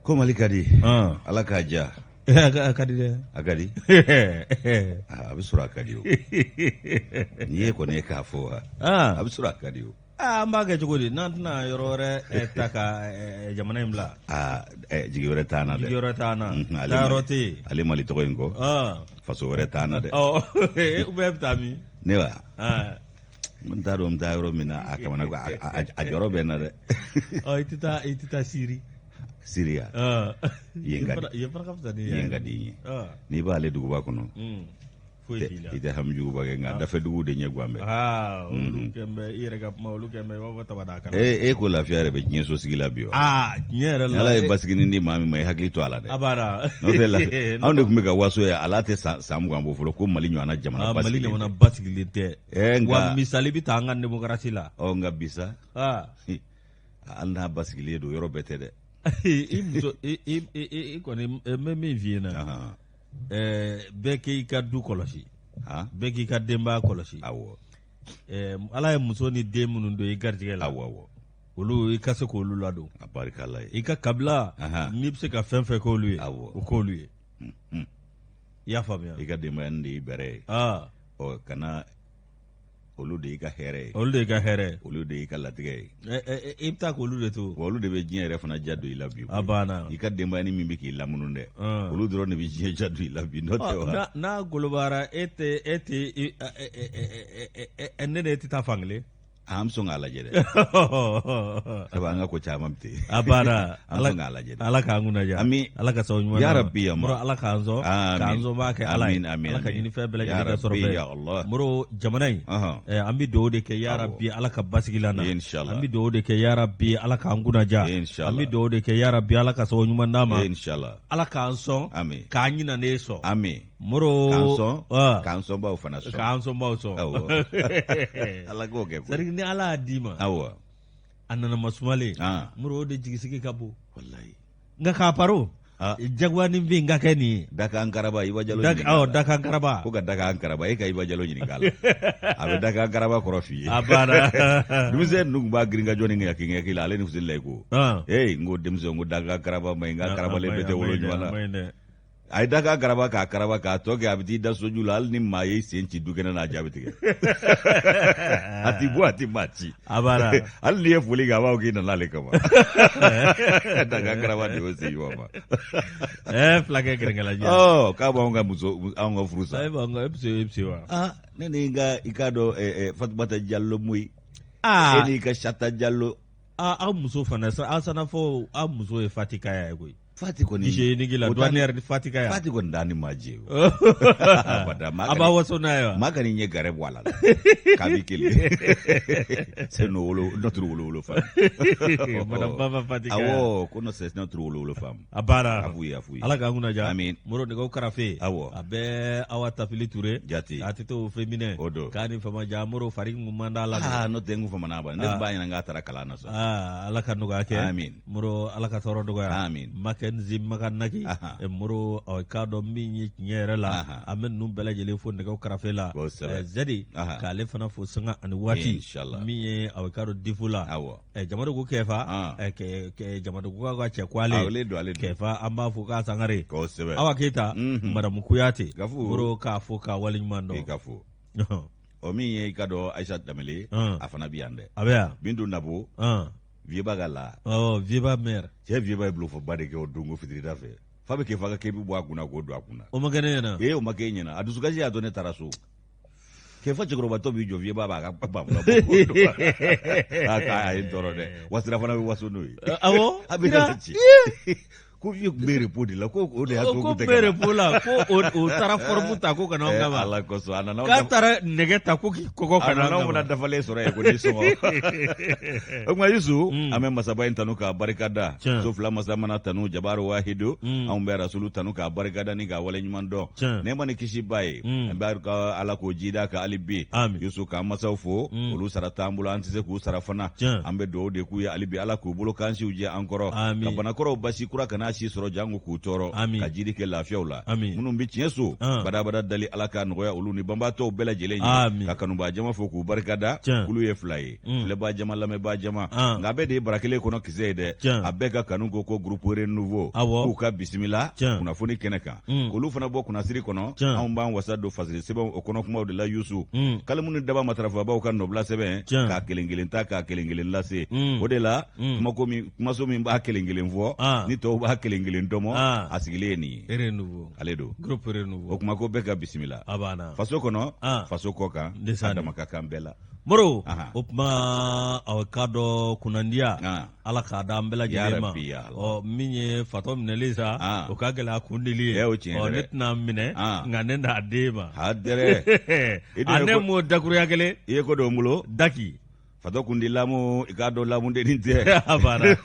Ko Mali ka di. Ala k'a diya. A ka di dɛ. A ka di. A bɛ sɔrɔ a ka di o. N'i ye kɔni ye k'a fɔ wa. A bɛ sɔrɔ a ka di o. An b'a kɛ cogo di n'an tɛna yɔrɔ wɛrɛ ta ka jamana in bila. Aa jigi wɛrɛ t'an na dɛ. Jigi wɛrɛ t'an na. Taa yɔrɔ tɛ yen. Ale Mali tɔgɔ in kɔ. Faso wɛrɛ t'an na dɛ. Ɔ ou bien e bɛ taa min? Ne wa? N t'a dɔn n bɛ taa yɔrɔ min na a kamana a jɔrɔ bɛ n na dɛ. Ɔ i tɛ taa i tɛ taa Siri. Siriya. Yen ka di. Yen fana ka fisa ni yen ka di n ye. N'i b'ale duguba kɔnɔ. Foyi t'i la. I tɛ hami juguba kɛ nka dafɛ duguw de ɲɛ gan bɛ. Olu kɛn bɛ i yɛrɛ ka kuma olu kɛn bɛ i b'a fɔ tabada kan. E ko lafiya yɛrɛ bɛ diɲɛ so sigi la bi wa? Aa tiɲɛ yɛrɛ la. Ala ye basiginin di maa min ma i hakili to a la dɛ. Abada. N'o tɛ lafiya anw de tun bɛ ka waso yan ala tɛ san 20 bɔ fɔlɔ ko Mali ɲɔgɔnna jamana basigilen tɛ. Mali ɲɔgɔnna basigilen tɛ. Nka wa misali bɛ ta an ka démocratie la. Ɔ nka bi sa. Hali n'a basigilen don yɔrɔ bɛɛ tɛ dɛ. I muso i kɔni n bɛ min f'i ɲɛna. Bɛɛ k'i ka du kɔlɔsi bɛɛ k'i ka denbaya kɔlɔsi awɔ ala ye muso ni den minnu don i garijɛgɛ la awɔ olu i ka se k'olu ladon a barika ala ye i ka kabila n'i bɛ se ka fɛn fɛn k'olu ye o k'olu ye i y'a faamuya i ka denbaya de y'i bɛrɛ ye ɔ kana olu de y'i ka hɛrɛ ye olu de y'i ka hɛrɛ ye olu de y'i ka latigɛ ye i bɛ taa k'olu de to wa olu de bɛ diɲɛ yɛrɛ fana ja don i la bi a banna i ka denbaya ni min bɛ k'i lamunu dɛ olu dɔrɔn de bɛ diɲɛ ja don i la bi n'o tɛ wa n'a golobara e tɛ e tɛ ne de e tɛ taa fankelen An bɛ sɔn k'a lajɛ dɛ sabu an ka ko caman bɛ ten a banna an bɛ sɔn k'a lajɛ dɛ ala k'an kunna diya ami ala ka sababu ɲuman ya rabbi ya moro ala k'an sɔn k'an sɔnbaa kɛ ala ye amin ala ka ɲinifɛn bɛɛ lajɛlen kɛ sɔrɔ fɛn ya Allah moro jamana in an bɛ dugawu de kɛ ya rabbi ala ka basigi la na inshallah an bɛ dugawu de kɛ ya rabbi ala k'an kunna diya inshallah an bɛ dugawu de kɛ ya rabbi ala ka sababu ɲuman d'an ma inshallah ala k'an sɔn amin k'an ɲinanen sɔn amin moro k'an sɔn k'an sɔnbaw fana sɔn k'an sɔnbaw sɔn awɔ ala k'o kɛ c'est à dire ni ala y'a d'i ma awɔ a nana masumalen ah. moro o de jigisigi ka bon walayi nka k'a paro ah. jagoya ni min ka kɛ nin ye dakan karaba Iba Jalo ɲininka awɔ dakan karaba ko ka dakan karaba e ka Iba Jalo ɲininka a la a bɛ dakan karaba kɔrɔ f'i ye a banna denmisɛn ninnu tun b'a girin ka jɔ ni ŋɛɲɛki ŋɛɲɛki la ale ni Fuseni Layi ko ah. ee n ko denmisɛn ko dakan karaba ma ɲi nka karabalen bɛɛ tɛ wolo ɲuman na a ye dakan karaba k'a karaba k'a tɔ kɛ a bɛ t'i da soju la hali ni maa y'i sen ci dukɛnɛ na a ja bɛ tigɛ a ti bɔ a ti maa ci hali n'i ye foli kɛ a b'a fɔ k'i nana ale kama dakan karaba de y'o se ɲɔgɔn ma ɛɛ fulakɛ gɛrɛgɛlajɛ ɔ k'a b'anw ka muso anw ka furu sa e bɛ se e bɛ se wa aa ne ni n ka i k'a dɔn Fatumata Jalo Moyi e n'i ka Sata Jalo aa aw muso fana sa aw sanafɔ aw muso ye Fati Kaya ye koyi Fati kɔni guichet la douanière ni Fati Kaya Fati kɔni da ni maa jɛ a b'a waso n'a ye wa maa kan'i ɲɛ gɛrɛ bɔ a la k'a b'i kelen c'est nos wolo notre wolo wolo femme madame Baba Fati Kaya awɔ ko c'est notre wolo wolo femme a baara a f'u ye a f'u ye ala k'an kunna diya amin moro nɛgɛw karafe awɔ a bɛɛ awa tafili ture jate a tɛ to fɛn minɛ o don k'a ni fama ja moro fari kun man d'a la aa n'o tɛ n kun famana ba ne tun b'a ɲininka k'a taara kalan na sa aa ala ka nɔgɔya kɛ amin moro ala ka tɔɔrɔ dɔgɔya amin Mackenzie Makanaki moro k'a dɔn min ye tiɲɛ yɛrɛ la an bɛ ninnu bɛɛ lajɛlen fo nɛgɛw karafe la zɛdi k'ale fana fo sanga ani waati min ye a k'a dɔn difu la awɔ Jamadugu kɛfa Jamadugu ka cɛ ko ale don ale kɛfa an b'a fo k'a sangare kosɛbɛ Awa Keyita madamu Kuyate Gafu moro k'a fo k'a waleɲuman dɔn ka fo o min ye i ka dɔn Ayisa Danbele a fana bɛ yan dɛ a bɛ yan Bintu Nabo Vieux-ba ka la Vieux-ba maire cɛ Vieux-ba ye bulofɔba de kɛ o don ko fitirida fɛ f'a bɛ kɛfa ka képi bɔ a kunna k'o don a kunna o ma kɛ ne ɲɛna ee o ma kɛ e ɲɛna a dusukasi y'a to ne taara so kɛfa cɛkɔrɔbatɔ b'i jɔ Vieux-ba b'a ka banfula bɔ a ye n tɔɔrɔ dɛ wasira fana bɛ waso n'o ye awɔ a bɛ na ci ko vieux tun bɛ repos de la ko o de y'a to ko bɛ repos la ko o taara forme ta ko ka na anw kama ala kosɔn a nana k'a taara nɛgɛ ta ko k'i kɔgɔ ka na a nana fana dafalen sɔrɔ yen ko ni sɔngɔ o tuma Yusu an bɛ masaba in tanu k'a barika da so fila masa mana tanu jabaru wahidu anw bɛ rasulu tanu k'a barika da ni k'a waleɲuman dɔn nɛɛma ni kisi b'a ye an b'a ka ala k'o jida ka hali bi Yusu k'an masaw fo olu sara t'an bolo an tɛ se k'u sara fana an bɛ dugawu de k'u ye hali bi ala k'u bolo kansiw jɛ an kɔrɔ ka banakɔrɔw basi kura kana kan'a si sɔrɔ janko k'u tɔɔrɔ Amin. ka jiri kɛ lafiyaw la Amin. minnu bɛ tiɲɛ so Ah. badabada dali ala k'a nɔgɔya olu ni banbaatɔw bɛɛ lajɛlen ye Amin. ka kanubaa jama fo k'u barika da Tiɲɛ. kulu ye fila ye filɛbaa jama lamɛnbaa jama Ah. nka a bɛɛ de ye bara kelen kɔnɔ kisɛ ye dɛ Tiɲɛ. a bɛɛ ka kanu ko ko groupe renouveau Awɔ. k'u ka bisimila Tiɲɛ. kunnafoni kɛnɛ kan k'olu fana bɔ kunnasiri kɔnɔ Tiɲɛ. anw b'an wasa don fasiri sɛbɛnw o kɔnɔ kumaw de la yusu Mm. kalimu ni daba matarafabaw ka nɔbila sɛbɛn Tiɲɛ. k'a kelen kelen ta k'a kelen kelen lase Mm. o de la kumako min kumaso min b'a kelen kelen fɔ Ah. ni tɔw b'a kelen kelen tɔmɔ Ah. a sigilen ye nin ye Renouveau. ale don Groupe Renouveau. o kuma ko bɛɛ ka bisimila A banna. faso kɔnɔ Ah. faso kɔ kan Ndesan. a dama ka kan bɛɛ la Moro Aha. o tuma aw k'a dɔn kunnandiya Ah. ala k'a d'an bɛɛ lajɛlen ma Ya Rabbi, ya Allah. ɔ min ye fatɔ minɛli sa Ah. o ka gɛlɛn a kundili ye Eh, o tiɲɛ ɔ dɛ. ne tɛna minɛ Ah. nka ne n'a d'e ma ha dɛrɛ I dun a ye ne ko- m'o dakuruya kelen i ye ko dɔ n bolo daki fatɔ kundi lamu i k'a dɔn lamudennin tɛ a banna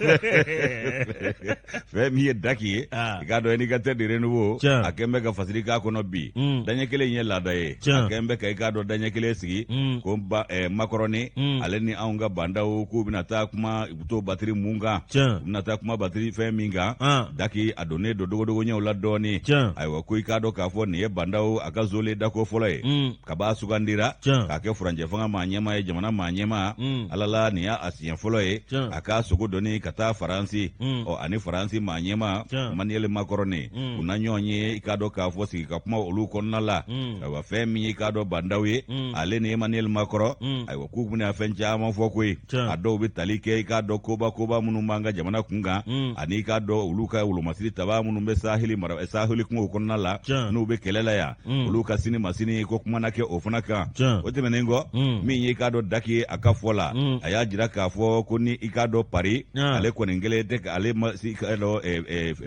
fɛn min ye daki ye Ah. i k'a dɔn indicateur de renouveau Tiɲɛ. a kɛn bɛ ka fasiri k'a kɔnɔ bi Mm. daɲɛ kelen ye laada ye Tiɲɛ. a kɛn bɛ ka i k'a dɔn daɲɛ kelen sigi Mm. ko ba, makɔrɔni Mm. ale ni anw ka Ba Ndaw k'u bɛna taa kuma u bɛ t'o batiri mun kan Tiɲɛ. u bɛna taa kuma batiri fɛn min kan Ah. daki a donnen don dogodogoɲɛw la dɔɔni Tiɲɛ. ayiwa ko i k'a dɔn k'a fɔ nin ye Ba Ndaw a ka zole dako fɔlɔ ye Mm. kaba sugandira Tiɲɛ. k'a kɛ furancɛ fanga maa ɲɛmaa ye jamana maa ɲɛmaa Mm. ala la nin y'a siɲɛ fɔlɔ ye Tiɲɛ. a k'a sogo doni ka taa faransi Mm. ɔ ani faransi maa ɲɛmaa Tiɲɛ. Emmanuel Macron Mm. u na ɲɔgɔn ye i k'a dɔn k'a fɔ sigi ka kuma olu kɔnɔna la Mm. ayiwa fɛn min ye i k'a dɔn Ba Ndaw ye Mm. ale ni Emmanuel Macron Mm. ayiwa k'u bɛna fɛn caman fɔ koyi Tiɲɛ. a dɔw bɛ tali kɛ i k'a dɔn koba koba minnu b'an ka jamana kun kan Mm. ani i k'a dɔn olu ka wolomasiri tabaa minnu bɛ saheli mara saheli kungow kɔnɔna la Tiɲɛ. n'u bɛ kɛlɛ la yan Mm. olu ka sini ma sini ko kuma na kɛ o fana kan Tiɲɛ. o tɛmɛnen kɔ Mm. min ye i k'a dɔn daki ye a ka fɔ la Mm. a y'a jira k'a fɔ ko ni i k'a dɔn Paris Yeah. ale kɔni kelen tɛ ka ale ma si k'a dɔn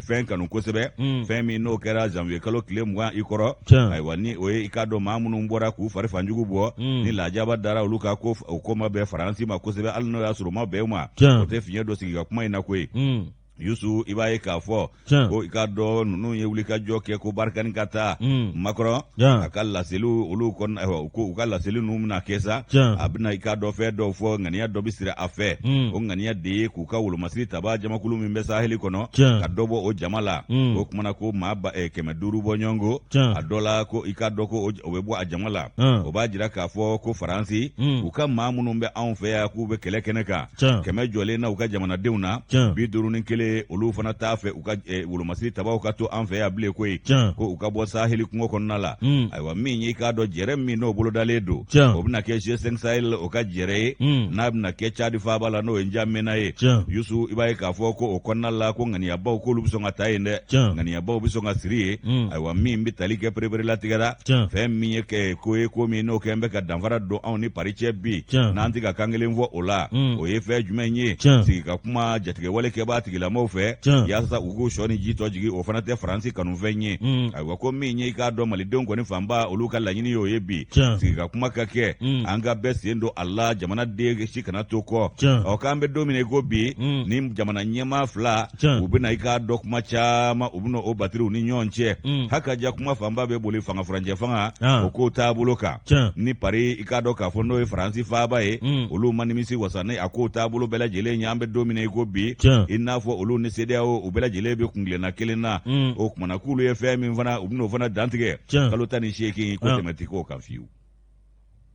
fɛn kanu kosɛbɛ Mm. fɛn min n'o kɛra janvier kalo tile 20 i kɔrɔ Tiɲɛ. ayiwa ni o ye i k'a dɔn maa minnu bɔra k'u fari fanjugu bɔ Mm. ni lajaba dara olu ka ko o ko ma bɛn Faransi ma kosɛbɛ hali n'o y'a sɔrɔ o ma bɛn u ma Tiɲɛ. o tɛ fiɲɛ dɔ sigi ka kuma in na koyi Mm. Yusu i b'a ye k'a fɔ Tiɲɛ. ko i k'a dɔn ninnu ye wulikajɔ kɛ ko Barkhane ka taa Mm. Macron Tiɲɛ. a ka laseliw olu kɔnɔ ayiwa ko u ka laseli ninnu bɛna kɛ sa Tiɲɛ. a bɛna i k'a dɔn fɛn dɔw fɔ ŋaniya dɔ bɛ siri a fɛ Mm. o ŋaniya de ye k'u ka wolomasiri tabaa jamakulu min bɛ saheli kɔnɔ Tiɲɛ. ka dɔ bɔ o jama la Mm. o kumana ko maa 500 bɔ ɲɔgɔn Tiɲɛ. a dɔ la ko i k'a dɔn ko o bɛ bɔ a jama la Mm. o b'a jira k'a fɔ ko Faransi Mm. u ka maa minnu bɛ anw fɛ yan k'u bɛ kɛlɛ kɛnɛ kan Tiɲɛ. 100 jɔlen na u ka jamanadenw na Tiɲɛ. 51 olu fana t'a fɛ u ka wolomasiri tabaw ka to an fɛ yan bilen koyi Tiɲɛ. ko u ka bɔ saheli kungo kɔnɔna la Mm. ayiwa min ye i k'a dɔn jɛrɛ min n'o bolodalen don Tiɲɛ. o bɛna kɛ G5 Sahel o ka jɛrɛ ye Mm. n'a bɛna kɛ Cadi faaba la n'o ye Njamena ye Tiɲɛ. Yusu i b'a ye k'a fɔ ko o kɔnɔna la ko ŋaniyabaw k'olu bɛ sɔn ka taa yen dɛ Tiɲɛ. ŋaniyabaw bɛ sɔn ka siri yen Mm. ayiwa min bɛ tali kɛ pereperelatigɛ la Tiɲɛ. fɛn min ye kɛ ko ye ko min n'o kɛn bɛ ka danfara don anw ni Paris cɛ bi Tiɲɛ. n'an tɛ ka kan kelen fɔ o la Mm. o ye fɛn jumɛn ye Tiɲɛ. sigi ka kuma jatigɛwale kɛbaa tigilamɔgɔw fɛ Tiɲɛ. yaasa u k'u sɔ ni ji tɔ jigin o fana tɛ Faransi kanufɛn ye Mm. ayiwa ko min ye i k'a dɔn malidenw kɔni fanba olu ka laɲini y'o ye bi Tiɲɛ. sigi ka kuma ka kɛ Mm. an ka bɛɛ sen don a la jamanaden si kana to kɔ Tiɲɛ. ɔ k'an bɛ don min na i ko bi Mm. ni jamana ɲɛmaa fila Tiɲɛ. u bɛna i k'a dɔn kuma caman u bɛna o batiriw ni ɲɔgɔn cɛ Mm. hakaja kuma fanba bɛ boli fanga furancɛ fanga Ah. o kow taabolo kan Tiɲɛ. ni Paris i k'a dɔn k'a fɔ n'o ye Faransi faaba ye Mm. olu ma nimisi wasa ni a kow taabolo bɛɛ lajɛlen ye an bɛ don min na i ko bi Tiɲɛ. i n'a fɔ olu ni CEDEAO u bɛɛ lajɛlen bɛ kuntilenna kelen na Mm. o kumana k'olu ye fɛn min fana u bɛn'o fana dantigɛ Tiɲɛ. kalo 18 ko Ah. tɛmɛ ti k'o kan fiyewu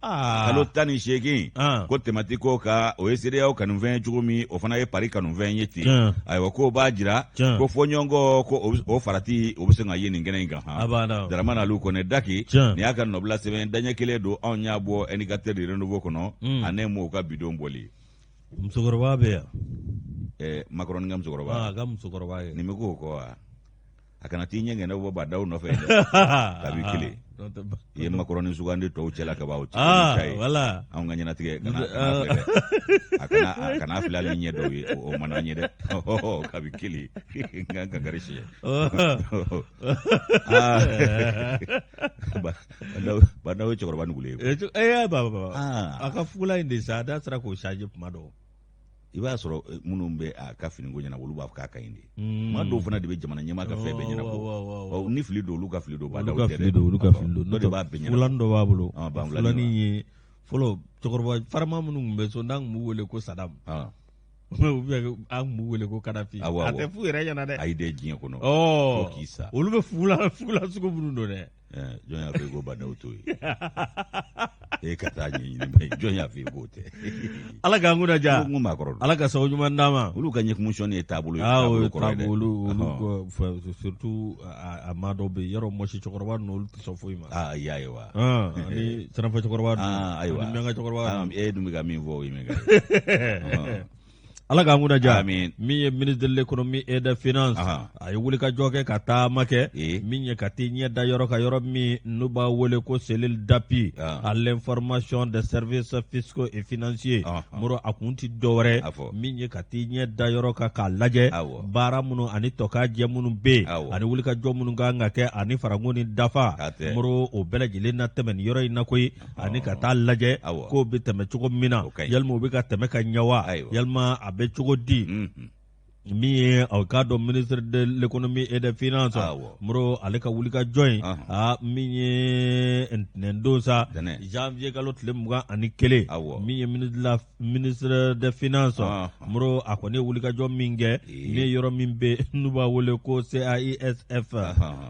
Ah. kalo 18 Ah. ko tɛmɛ ti k'o kan o ye CEDEAO kanufɛn ye cogo min o fana ye Paris kanufɛn ye ten Tiɲɛ. ayiwa k'o b'a jira Tiɲɛ. ko fɔɲɔgɔnkɔ ko o farati o bɛ se ka ye nin kɛnɛ in kan A han banna. Daramani Alu Kɔnɛ Daki Tiɲɛ. nin y'a ka nɔbila sɛbɛn daɲɛ kelen don anw y'a bɔ indicateur de renouveau kɔnɔ Mm. a ne m'o ka bidon bɔli Musokɔrɔba bɛ yan. Macron ka musokɔrɔba Ah, a ka musokɔrɔba ye. nin bɛ k'o kɔ wa a kana t'i ɲɛ ŋɛnɛ bɔ badaw nɔfɛ dɛ kabi kelen i ye Macron sugandi tɔw cɛla ka ban o Ah, cɛ ye voilà. anw ka ɲɛnatigɛ kana filɛ dɛ a kana a kana filɛ hali ni ɲɛ dɔw ye o man d'an ye dɛ kabi kelen n ka kankari siɲɛ Badaw ye cɛkɔrɔba nugulen ye Eh, ba ba. Ah. A ka fugula in de sa, a da sera k'o changer tuma dɔw. i b'a sɔrɔ minnu bɛ a ka finiko ɲɛnabɔ olu b'a fɔ k'a ka ɲi de maa dɔw fana de bɛ jamana ɲɛmaa ka fɛn bɛɛ ɲɛnabɔ Ɔ, Ɔ, ni fili don olu ka fili don Olu Badaw ka tɛ dɛ fili don, olu ka fili don. dɔ de b'a bɛɛ ɲɛnabɔ Fulani dɔ b'a bolo. Ah, banfulani Fulani ye fɔlɔ cɛkɔrɔba farima minnu tun bɛ so n'an tun b'u wele ko Sadamu. Ah, Ou bien an b'u wele ko kadafi Awɔ, a awɔ. tɛ f'u yɛrɛ ɲɛna dɛ. Ayi dɛ, diɲɛ kɔnɔ fo k'i sa. Olu bɛ fugula sugu minnu don dɛ. Jɔn y'a fɔ i ko bandaw to yen e ka taa ɲɛɲini bɛ jɔn y'a fɔ i k'o tɛ? Ala k'an kunna diya. N ko maakɔrɔ don. Ala ka sago ɲuman d'an ma. Olu ka ɲɛkumu sɔnni ye taabolo ye. Aa, o Taabolo ye kɔrɔ ye dɛ. taabolo olu Ɔhɔn. surtout a maa dɔw bɛ yen yɔrɔ mɔsi cɛkɔrɔba ninnu, olu tɛ sɔn foyi ma. Aa, i y'a ye wa? Ani sɛnɛfɔ cɛkɔrɔba ninnu Aa, ayiwa. ani miyanka cɛkɔrɔba Ah, ninnu. e dun bɛ ka min fɔ o ye min ka ye. Ala k'an kunna diya. Amin. Min ye ministre de l'économie et des finances, a ye wulikajɔ kɛ ka taama kɛ min ye ka t'i ɲɛ da yɔrɔ kan, yɔrɔ min n'u b'a wele ko cellule d'appui à l'information des services fiscaux et financiers. Moro, a kun ti dɔwɛrɛ min ye ka t'i ɲɛ da yɔrɔ kan k'a lajɛ baara minnu ani tɔkajɛ minnu bɛ yen ani wulikajɔ minnu kan ka kɛ ani faranko ni dafa. Moro, o bɛɛ lajɛlen na tɛmɛ nin yɔrɔ in na koyi, ani ka taa lajɛ k'o bɛ tɛmɛ cogo min na, yalima o bɛ ka tɛmɛ ka ɲɛ wa, yalima a bɛ cogo di? Min ye aw k'a dɔn ministre de l'économie et des finances, Moro, ale ka wulikajɔ in, a min ye ntɛnɛndon sa, janvier kalo tile 21, min ye ministre des finances, Moro, a kɔni ye wulikajɔ min kɛ, min ye yɔrɔ min bɛ n'u b'a wele ko CAISF,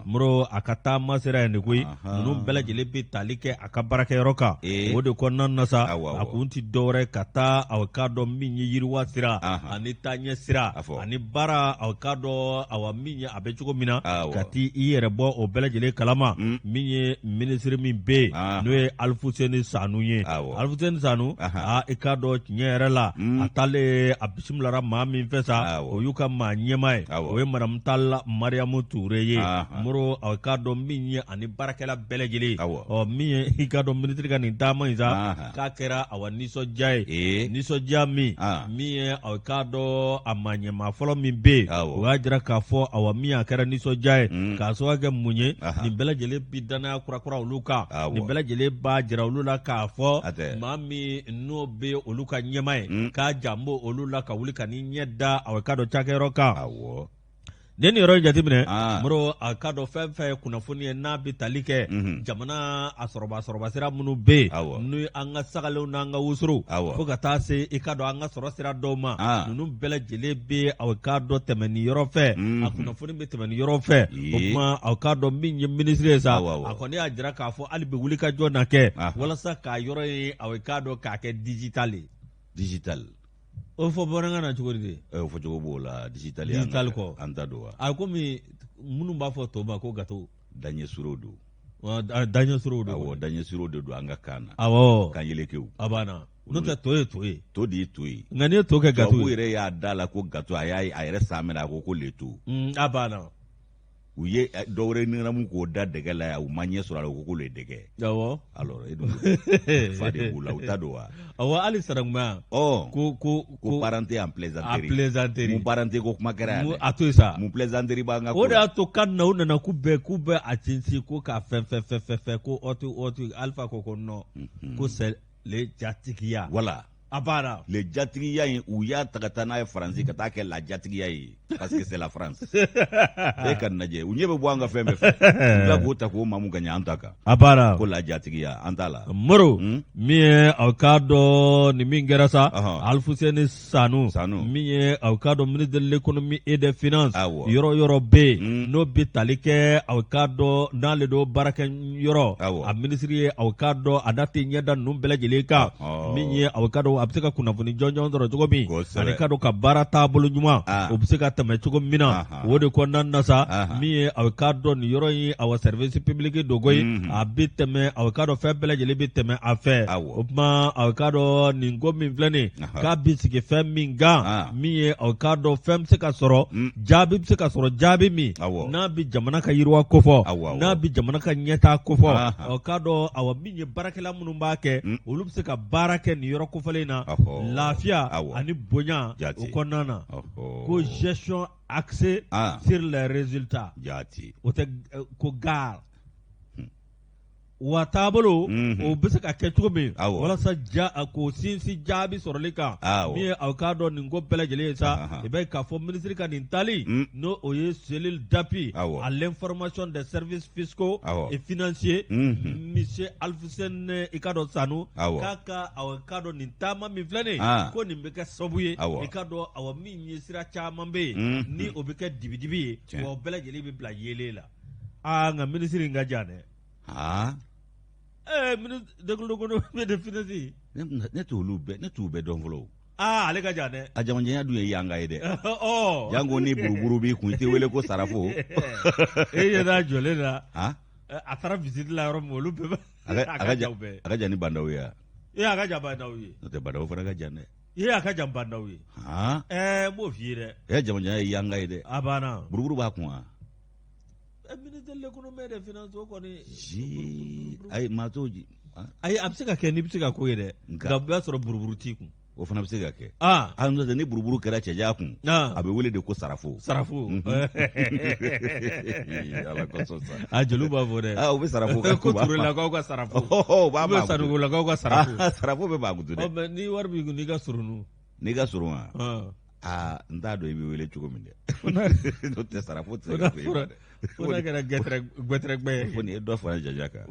Moro, a ka taama sera yen de koyi. Ninnu bɛɛ lajɛlen bɛ tali kɛ a ka baarakɛyɔrɔ kan. O de kɔnɔna na sa, a kun ti dɔwɛrɛ ka taa aw k'a dɔn min ye yiriwa sira ani taaɲɛ sira ani baara, aw k'a dɔn awa min ye a bɛ cogo min na, ka t'i i yɛrɛ bɔ o bɛɛ lajɛlen kalama. Min ye minisiri min bɛ yen, n'o ye Alifuseni Sanu ye, Alifuseni Sanu, aa, i k'a dɔn tiɲɛ yɛrɛ la, a taalen a bisimilara maa min fɛ sa, o y'u ka maa ɲɛmaa ye, o ye madamu Talla Mariyamu Ture ye. Moro, a k'a dɔn min ye ani baarakɛla bɛɛ lajɛlen, ɔ min ye i k'a dɔn minisiri ka nin taama in sa, k'a kɛra awa nisɔndiya ye, nisɔndiya min min ye aw k'a dɔn a maa ɲɛmaa fɔlɔ min bɛ yen, o y'a jira k'a fɔ awa min a kɛra nisɔndiya ye k'a sababu kɛ mun ye, nin bɛɛ lajɛlen bi danaya kurakura olu kan, nin bɛɛ lajɛlen b'a jira olu la k'a fɔ maa min n'o bɛ olu ka ɲɛmaa ye, k'a jan b'o olu la ka wuli ka n'i ɲɛ da aw k'a dɔn cakɛyɔrɔ kan. Ni nin yɔrɔ in jateminɛ, Moro, a k'a dɔn fɛn fɛn ye kunnafoni ye n'a bɛ tali kɛ jamana a sɔrɔba sɔrɔba sira minnu bɛ yen, n'o ye an ka sagalenw n'an ka wosoro, fo ka taa se i k'a dɔn an ka sɔrɔ sira dɔw ma, ninnu bɛɛ lajɛlen bɛ aw k'a dɔn tɛmɛ nin yɔrɔ fɛ, a kunnafoni bɛ tɛmɛ nin yɔrɔ fɛ. O tuma aw k'a dɔn min ye minisiri ye sa, a kɔni y'a jira k'a fɔ hali bi wulikajɔ na kɛ walasa k'a yɔrɔ ye aw k'a dɔn k'a kɛ digital ye. Digital. O fɔ bamanankan na cogo di de? O fɔcogo b'o la, digital. Digital kɔ. An ta don wa? A komi minnu b'a fɔ to ma ko gato. Daɲɛ surew don. Daɲɛ surew don. Awɔ, daɲɛ surew de don an ka kan na. Kan yelekew. A banna, n'o tɛ to ye to ye. To de ye to ye. Nka n'i ye to kɛ gato ye. Tubabu yɛrɛ y'a da la ko gato, a y'a a yɛrɛ san minɛ, a ko ko le to. A banna. U ye dɔwɛrɛ ɲɛnamu k'o da dɛgɛ la yan, u ma ɲɛ sɔrɔ a la, u ko ko le dɛgɛ. Alors e dun fa de b'u la, u ta don wa? Awɔ, hali sinankunya. Ɔ Ko ko ko parenté en plaisanterie. A plaisanterie. Mun parenté ko kuma kɛra yan dɛ. A to yen sa. Mun plaisanterie b'an ka ko. O de y'a to kan na u nana k'u bɛ a sinsin ko k'a fɛn fɛn fɛn fɛn fɛn ko ɔti ɔti Alifa ko non, ko c'est le jatigiya. Voilà. A banna. Le jatigiya in, u y'a ta ka taa n'a ye Faransi ka taa kɛ la jatigiya ye parce que c'est la France. E ka nin lajɛ, u ɲɛ bɛ bɔ an ka fɛn bɛɛ fɛ, u tila k'o ta k'o mamu ka ɲɛ an ta kan. A banna. Ko la jatigiya, an t'a la. Moro, min ye aw k'a dɔn nin min kɛra sa, Alifuseni Sanu, Sanu. Min ye aw k'a dɔn ministre de l'économie et des finances, yɔrɔ yɔrɔ bɛ yen n'o bɛ tali kɛ aw k'a dɔn n'ale don baarakɛ yɔrɔ, a minisiri ye aw k'a dɔn a da tɛ ɲɛ da ninnu bɛɛ lajɛlen kan, min ye aw k'a dɔn a bɛ se ka kunnafoni jɔnjɔn sɔrɔ cogo min, ani k'a dɔn ka baara taabolo ɲuman o bɛ se ka tɛmɛ cogo min na. O de kɔnɔna na sa, min ye aw k'a dɔn nin yɔrɔ in awa service public don koyi, a bɛ tɛmɛ aw k'a dɔn fɛn bɛɛ lajɛlen bɛ tɛmɛ a fɛ. O tuma aw k'a dɔn nin ko min filɛ nin k'a bɛ sigi fɛn min kan, min ye aw k'a dɔn fɛn bɛ se ka sɔrɔ, jaabi bɛ se ka sɔrɔ, jaabi min n'a bɛ jamana ka yiriwa kofɔ, n'a bɛ jamana ka ɲɛtaa kofɔ, aw k'a dɔn awa min ye baarakɛla minnu b'a kɛ, olu bɛ se ka baara kɛ nin yɔrɔ kofɔlen na lafiya ani bonya o kɔnɔna na, ko gestion axée sur les résultats. O tɛ ko GAR. Wa taabolo Mhm. o bɛ se ka kɛ cogo min Awɔ. walasa ja a k'o sinsin jaabi sɔrɔli kan Awɔ. min ye aw k'a dɔn nin ko bɛɛ lajɛlen ye sa Ahan. i b'a ye k'a fɔ minisiri ka nin taali Mm. n'o o ye cellule d'appui Awɔ. à l'information des services fiscaux Awɔ. et financiers Mhm. monsieur Alfusɛn i k'a dɔn Sanu Awɔ. k'a ka awɔ k'a dɔn nin taama min filɛ nin ye Ah. ko nin bɛ kɛ sababu ye Awɔ. i k'a dɔn awɔ min ye sira caman bɛ yen Mhm. ni o bɛ kɛ dibidibi ye Tiɲɛ. wa o bɛɛ lajɛlen bɛ bila yeelen la aa nka minisiri in ka jan dɛ aa ɛɛ ministre de l'économie et des finances ne t'olu bɛɛ ne t'u bɛɛ dɔn fɔlɔ o. aa ale ka jan dɛ a jamanjanya dun ye yanga ye dɛ ɔ jango ni buruburu b'i kun i tɛ wele ko sarafo e ɲɛ t'a jɔlen na ah a taara visite la yɔrɔ min olu bɛɛ bɛ a ka jan u bɛɛ a ka jan ni Bah N'Daw ye wa ee a ka jan Bah N'Daw ye n'o tɛ Bah N'Daw fana ka jan dɛ ee a ka jan Bah N'Daw ye han ɛɛ n b'o f'i ye dɛ e jamanjanya ye yanga ye dɛ a banna buruburu b'a kun wa ministre de l'économie et des finances o kɔni ji ayi maa t'o ji ah, ayi a bɛ se ka kɛ n'i bɛ se ka ko ye dɛ Nka- nka o b'a sɔrɔ buruburu t'i kun o fana bɛ se ka kɛ aa hali n'o tɛ ni buruburu kɛra cɛjan kun aa a bɛ wele de ko sarafo sarafo ala kosɔn sa a jeliw b'a fɔ dɛ ah u bɛ sarafo ko turelakaw ka sarafo u b'a u bɛ sanugolakaw ka sarafo Ah, sarafo bɛ mankutu ɔ dɛ mɛ ni wari b'i kun n'i ka surun n'i ka surun wa dun aa n t'a dɔn i bɛ wele cogo min dɛ n'o tɛ sarafo tɛ se fo ka fɔ e ma dɛ fo n'a kɛra gbɛtɛrɛgbɛ ye fo nin ye dɔ fara jaja kan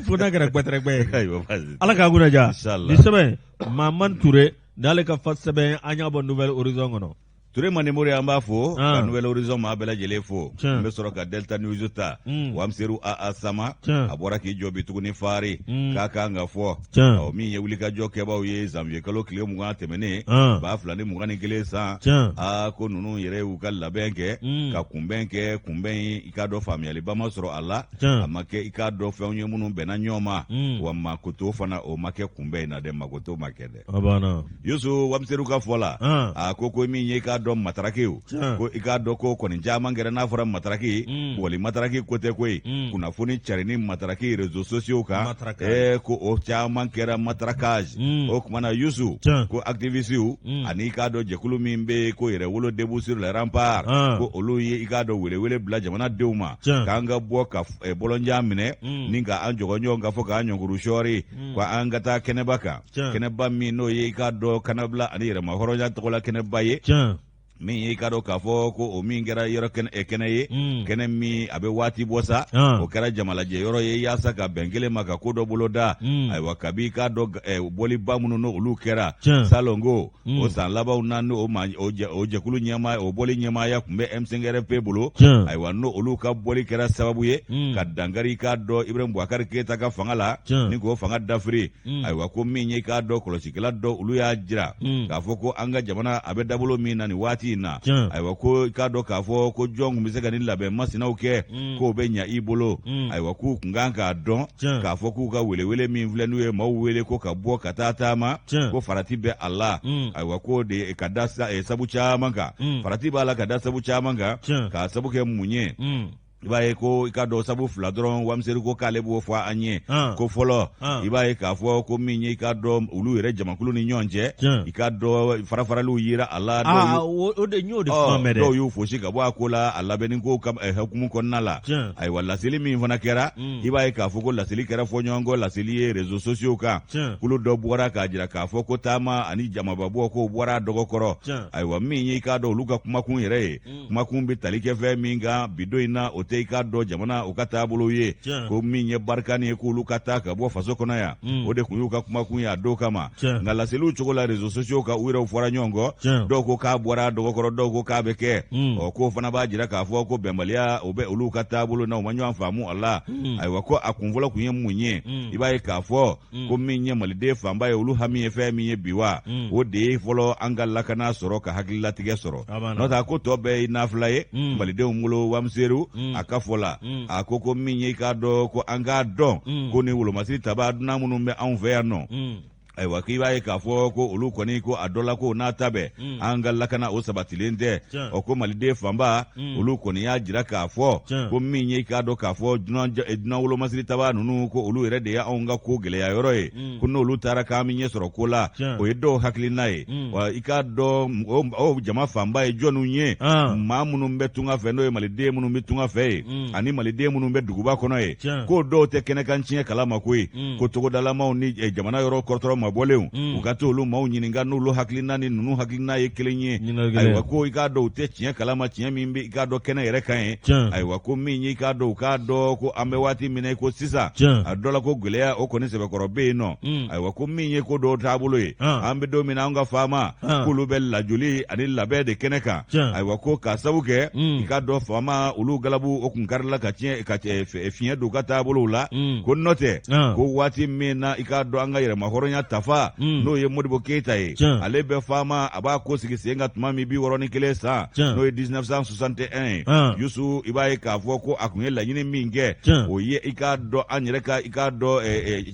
fo n'a kɛra gbɛtɛrɛgbɛ ye ayiwa baasi tɛ. ala k'a kunna diya Inshallah. nin sɛbɛn Mahamani Ture n'ale ka fa sɛbɛn an y'a bɔ Nouvel Horizon kɔnɔ Ture Manimori an b'a fo Ah. ka Nouvel Horizon maa bɛɛ lajɛlen fo Tiɲɛ. n bɛ sɔrɔ ka Delta News ta Mm. Wamseru AA Sama Tiɲɛ. a bɔra k'i jɔ bi tuguni faari Mm. k'a kan ka fɔ Tiɲɛ. ɔ min ye wulikajɔ kɛbaaw ye janvier kalo tile 20 tɛmɛnen Ah. 2021 san Tiɲɛ. aa ko ninnu yɛrɛ y'u ka labɛn kɛ Mm. ka kunbɛn kɛ kunbɛn in i k'a dɔn faamuyaliba ma sɔrɔ a la Tiɲɛ. a ma kɛ i k'a dɔn fɛnw ye minnu bɛnna ɲɔgɔn ma Mm. wa makoto fana o ma kɛ kunbɛn in na dɛ makoto ma kɛ dɛ a banna Yusu Wamseru ka fɔ la Ah. a ko ko min ye i k'a dɔn matarakiw Tiɲɛ. ko i k'a dɔn ko kɔni caman kɛra n'a fɔra mataraki Mm. wali mataraki ko tɛ koyi Mm. kunnafoni carinni mataraki réseaux sociaux kan Mataraka. eh, ko o caman kɛra matraquage Mm. o tuma na Yusu Tiɲɛ. ko activistew Mm. ani i k'a dɔn jɛkulu min bɛ yen ko yɛrɛwolo debout sur les remparts Ah. ko olu ye i k'a dɔn welewele bila jamanadenw ma Tiɲɛ. k'an ka bɔ ka eh, bɔlɔnjan minɛ Mm. ni ka an jɔgɔ ɲɔgɔn kan fɔ k'an ɲɔnkuru sɔɔri ko an ka taa kɛnɛba kan Tiɲɛ. kɛnɛba min n'o ye i k'a dɔn kanabila ani yɛrɛmahɔrɔnya tɔgɔla kɛnɛba ye tiɲɛ min ye i k'a dɔn k'a fɔ ko o min kɛra yɔrɔ kɛnɛ eh, kɛnɛ ye Mm. kɛnɛ min a bɛ waati bɔ sa Ah. o kɛra jamalajɛ yɔrɔ ye yaasa ka bɛn kelen ma ka ko dɔ boloda Mm. ayiwa kabi i k'a dɔn eh, bɔliba minnu n'olu kɛra Tiɲɛ. salongo Mm. o san labanw na n'o ma o jɛ- o jɛkulu ɲɛmaa o bɔli ɲɛmaaya tun bɛ M5RFP bolo Tiɲɛ. ayiwa n'o olu ka bɔli kɛra sababu ye Mm. ka dankari i k'a dɔn Ibrahim Boubacar Keita ka fanga la Tiɲɛ. ni k'o fanga dafiri Mm. ayiwa ko min ye i k'a dɔn kɔlɔsikɛla dɔ olu y'a jira Mm. k'a fɔ ko an ka jamana a bɛ dabolo min na nin waati in na Tiɲɛ. ayiwa ko i k'a dɔn k'a fɔ ko jɔn tun bɛ se ka nin labɛn masinaw kɛ Mm. k'o bɛ ɲa i bolo Mm. ayiwa k'u kun kan k'a dɔn Tiɲɛ. k'a fɔ k'u ka welewele min filɛ n'u ye maaw wele ko ka bɔ ka taa taama Tiɲɛ. ko farati bɛ a la Mm. ayiwa k'o de ka da sabu caman kan Mm. farati b'a la ka da sabu caman kan Tiɲɛ. k'a sabu kɛ mun ye Mm. i b'a ye ko i k'a dɔn sabu fila dɔrɔn wamiseri ko k'ale b'o fɔ an ye Ah. ko fɔlɔ Ah. i b'a ye k'a fɔ ko min ye i k'a dɔn olu yɛrɛ jamakulu ni ɲɔgɔn cɛ Tiɲɛ. i k'a dɔn farafaraliw yera a la dɔw aa y'u- o de n y'o de Ɔ, kuma mɛn dɛ dɔw y'u fosi ka bɔ a ko la a labɛnni ko kam- hukumu kɔnɔna la Tiɲɛ. ayiwa laseli min fana kɛra Mm. i b'a ye k'a fɔ ko laseli kɛra fɔɲɔgɔnkɔ laseli ye réseaux sociaux kan Tiɲɛ. kulu dɔ bɔra k'a jira k'a fɔ ko taama ani jamababɔ k'o bɔra a dɔgɔ kɔrɔ Tiɲɛ. ayiwa min ye i k'a dɔn olu ka kumakun yɛrɛ ye kumakun bɛ tali kɛ fɛn min kan bi don in na o tɛ i k'a dɔn jamana o ka taabolo ye Tiɲɛ. ko min ye barikani ye k'olu ka taa ka bɔ faso kɔnɔ yan Mm. o de kun y'u ka kumakun ye a don kama Tiɲɛ. nka laseliw cogo la réseaux sociaux kan u yɛrɛw fɔra ɲɔgɔn kɔ Tiɲɛ. dɔw ko k'a bɔra a dɔgɔ kɔrɔ dɔw ko k'a bɛ kɛ Mm. ɔ k'o fana b'a jira k'a fɔ ko bɛnbaliya o bɛ olu ka taabolo na u ma ɲɔgɔn faamu a la Mm. ayiwa ko a kunfɔlɔ kun ye mun ye Mm. i b'a ye k'a fɔ Mm. ko min ye maliden fanba ye olu hami ye fɛn min ye bi wa Mm. o de ye fɔlɔ an ka lakana sɔrɔ ka hakililatigɛ sɔrɔ A banna. n'o tɛ a ko tɔ bɛɛ ye nafila ye Mm. malidenw bolo wamiseru Mm. a ka fɔ la Mm. a ko ko min ye i k'a dɔn ko an k'a dɔn Mm. ko ni wolomasiri taba dunan minnu bɛ anw fɛ yan nɔ Mm. Ayiwa, k'i b'a ye k'a fɔ ko olu kɔni ko a dɔ la ko n'a ta bɛɛ mm. an ka lakana o sabatilen tɛ. Ɔ, ko maliden fanba mm. olu kɔni y'a jira k'a fɔ ko min ye, i k'a dɔn k'a fɔ dunan eh, wolomasiri tabaa ninnu, ko olu yɛrɛ de ye anw ka ko gɛlɛya yɔrɔ ye mm. ko n'olu taara k'an bɛ ɲɛ sɔrɔ ko la. O ye dɔw hakilina ye. Wa i k'a dɔn o jama fanba ye jɔnniw ye? Ah. Maa minnu bɛ tunga fɛ, n'o ye maliden minnu bɛ tunga fɛ ye ani maliden minnu bɛ duguba kɔnɔ ye, k'o dɔw tɛ kɛnɛkan tiɲɛ kalama koyi mm. Ko togodalamaw ni eh, jamana yɔrɔ kɔrɔtɔrɔ mabɔlenw mm. u ka t'olu maaw ɲininka n'olu hakilina ni ninnu hakilina ye kelen ye. Ayiwa, ko i k'a dɔn u tɛ tiɲɛ kalama, tiɲɛ min bɛ i k'a dɔn kɛnɛ yɛrɛ kan ye. Ayiwa, ko min ye, i k'a dɔn u k'a dɔn ko an bɛ waati min na i ko sisan, a dɔ la ko gɛlɛya o kɔni sɛbɛkɔrɔ bɛ yen nɔ mm. Ayiwa, ko min ye ko dɔw taabolo ye ah. an bɛ don min na, an ka faama ah. k'olu bɛ lajɔli ani labɛn de kɛnɛ kan. Ayiwa, ko k'a sabu kɛ i k'a dɔn faama olu galabu o kun karila ka tiɲɛ ka fiɲɛ don u ka taabolow la mm. Ko n'o tɛ ah. ko waati min na i k'a dɔn an ka yɛrɛmahɔrɔnya tafa mm. n'o ye Modibo Keyita ye, ale bɛ faama a b'a ko sigi sen kan tuma min 61 san, n'o ye 1961 ye ah. Yusu, i b'a ye k'a fɔ ko a kun ye laɲini min kɛ, o ye i k'a dɔn an yɛrɛ ka i k'a dɔn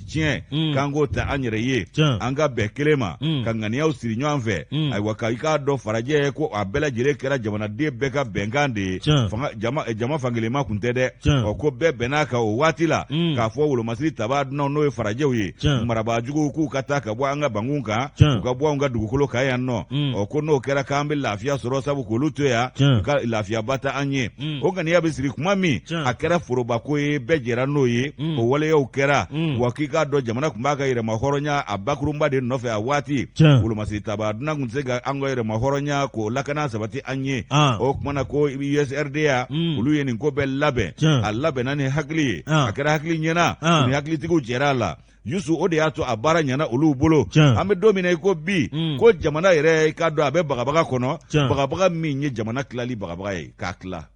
tiɲɛ mm. k'an k'o ta an yɛrɛ ye, an ka bɛn kelen ma mm. ka ŋaniyaw siri ɲɔgɔn fɛ mm. Ayiwa, ka i k'a dɔn farajɛ ko a bɛɛ lajɛlen kɛra jamanaden bɛɛ ka bɛnkan de ye, fanga jama eh, jama fankelenma kun tɛ dɛ. Ɔ, ko bɛɛ bɛnn'a kan o waati la k'a fɔ wolomasiri tabaa dunanw, n'o ye farajɛw ye, marabaajuguw, k'u ka taa ka bɔ an ka bankun kan, u ka bɔ an ka dugukolo kan yan nɔ. Ɔ, ko n'o kɛra k'an bɛ lafiya sɔrɔ, sabu k'olu to yan u ka lafiyaba tɛ an ye. O ŋaniya bɛ siri kuma min, a kɛra forobako ye, bɛɛ jɛra n'o ye mm. O waleyaw kɛra mm. Wa k'i k'a dɔn jamana tun b'a ka yɛrɛmahɔrɔnya a bakurunba de nɔfɛ a waati. Wolomasiri tabaa dunan tun tɛ se ka an ka yɛrɛmahɔrɔnya k'o lakana sabati an ye ah. O tuma na ko USRDA mm. olu ye nin ko bɛɛ labɛn, a labɛnna ni hakili ye ah. A kɛra hakili ɲɛna ah. ni hakilitigiw jɛra a la. Yusu, o de y'a to a baara ɲɛna olu bolo. An bɛ don min na i ko bi, ko jamana yɛrɛ, i k'a dɔn a bɛ bagabaga kɔnɔ, bagabaga min ye jamana tilali bagabaga ye, k'a tila.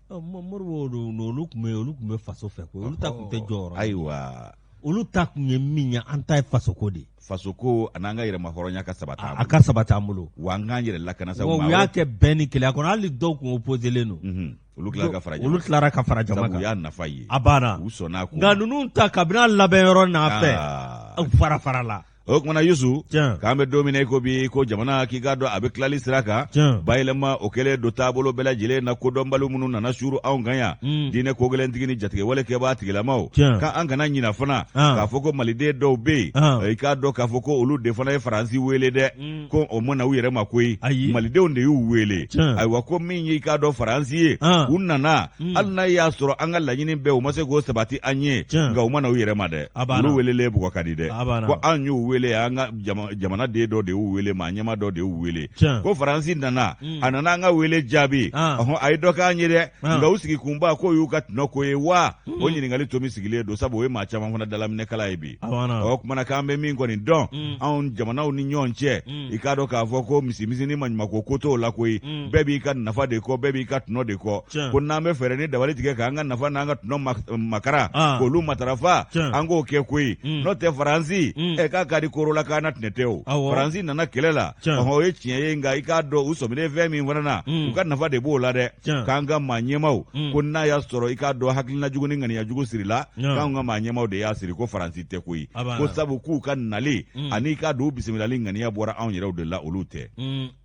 Moribo, olu tun bɛ olu tun bɛ faso fɛ koyi, olu ta tun tɛ jɔyɔrɔ. Ayiwa. Olu ta tun ye min ye, an ta ye fasoko de ye. Fasoko an'an ka yɛrɛmahɔrɔnya ka sabati an bolo. A ka sabati an bolo. Wa an k'an yɛrɛ lakana sa. Wa u y'a kɛ bɛn ni kelenya kɔnɔ, hali dɔw tun opposelen don. Olu tilara ka fara jama olu tilara ka fara jama kan. Sabu u y'a nafa ye. A banna. U sɔnna a ko. Nka ninnu ta, kabini a labɛn yɔrɔ n'a fɛ, u fara farala. O kumana Yusu, k'an bɛ don min na i ko bi, ko jamana k'i k'a dɔn a bɛ tilali sira kan, bayɛlɛma o kɛlen don taabolo bɛɛ lajɛlen na. Kodɔnbali minnu nana suuru anw kan yan mm. diinɛ kogɛlɛntigi ni jatigɛwale kɛbaa tigilamaw, k'an kana ɲina fana ah. k'a fɔ ko maliden dɔw bɛ yen, ah. i k'a dɔn k'a fɔ ko olu de fana ye Faransi wele dɛ mm. Ko o ma na u yɛrɛ ma koyi, malidenw de y'u wele. Ayiwa, ko min ye i k'a dɔn Faransi ye, ah. u nana mm. hali n'a y'a sɔrɔ an ka laɲini bɛɛ u ma se k'o sabati an ye, nka u ma na u yɛrɛ ma dɛ. Olu welelen bugɔ ka di dɛ. Ko an y'u wele, an ka jamanaden dɔ de y'u wele, maa ɲɛmaa dɔ de y'u wele. Ko Faransi nana mm. a nana an ka wele jaabi ah. Ɔhɔn, a ye dɔ k'an ye dɛ ah. Nka u sigi kunba k'o y'u ka tɔnɔ ko ye wa mm. O ɲininkali tomi sigilen don, sabu o ye maa caman fana dalaminɛkala ye bi. O kumana k'an bɛ min kɔni dɔn mm. anw jamanaw ni ɲɔgɔn cɛ, i k'a dɔn k'a fɔ ko misimisi ni maɲumako ko t'o la koyi. Bɛɛ b'i ka nafa de kɔ, bɛɛ b'i ka tɔnɔ de kɔ. Ko n'an bɛ fɛɛrɛ ni dabali tigɛ k'an ka nafa n'an ka tɔnɔ makara ah. k'olu matarafa, an k'o kɛ koyi. N'o tɛ Faransi ɛ k'a ka di korola k'an na tɛnɛ tɛ o. Faransi nana kɛlɛ la, ɔhɔn, o ye tiɲɛ ye, nka i k'a dɔn u sɔminen fɛn min fana na, u ka nafa de b'o la dɛ. K'an ka maa ɲɛmaaw, ko n'a y'a sɔrɔ i k'a dɔn hakilina jugu ni ŋaniya jugu sirila, k'anw ka maa ɲɛmaaw de y'a siri, ko Faransi tɛ koyi. Ko sabu k'u ka nali ani i k'a dɔn u bisimilali ŋaniya bɔra anw yɛrɛw de la, olu tɛ.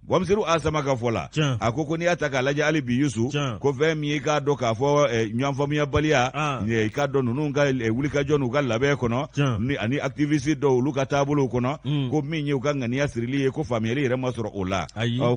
Wamiseru Asama ka fɔ la, a ko ko n'i y'a ta k'a lajɛ hali bi Yusu, ko fɛn min ye i k'a dɔn k'a fɔ eh, ɲɔgɔnfaamuyabaliya ah. eh, i k'a dɔn ninnu ka eh, wulikajɔ n'u ka labɛn kɔnɔ ni ani activiste dɔw olu ka taabolow kɔnɔ mm. ko min ye u ka ŋaniya sirili ye, ko faamuyali yɛrɛ ma sɔrɔ o la.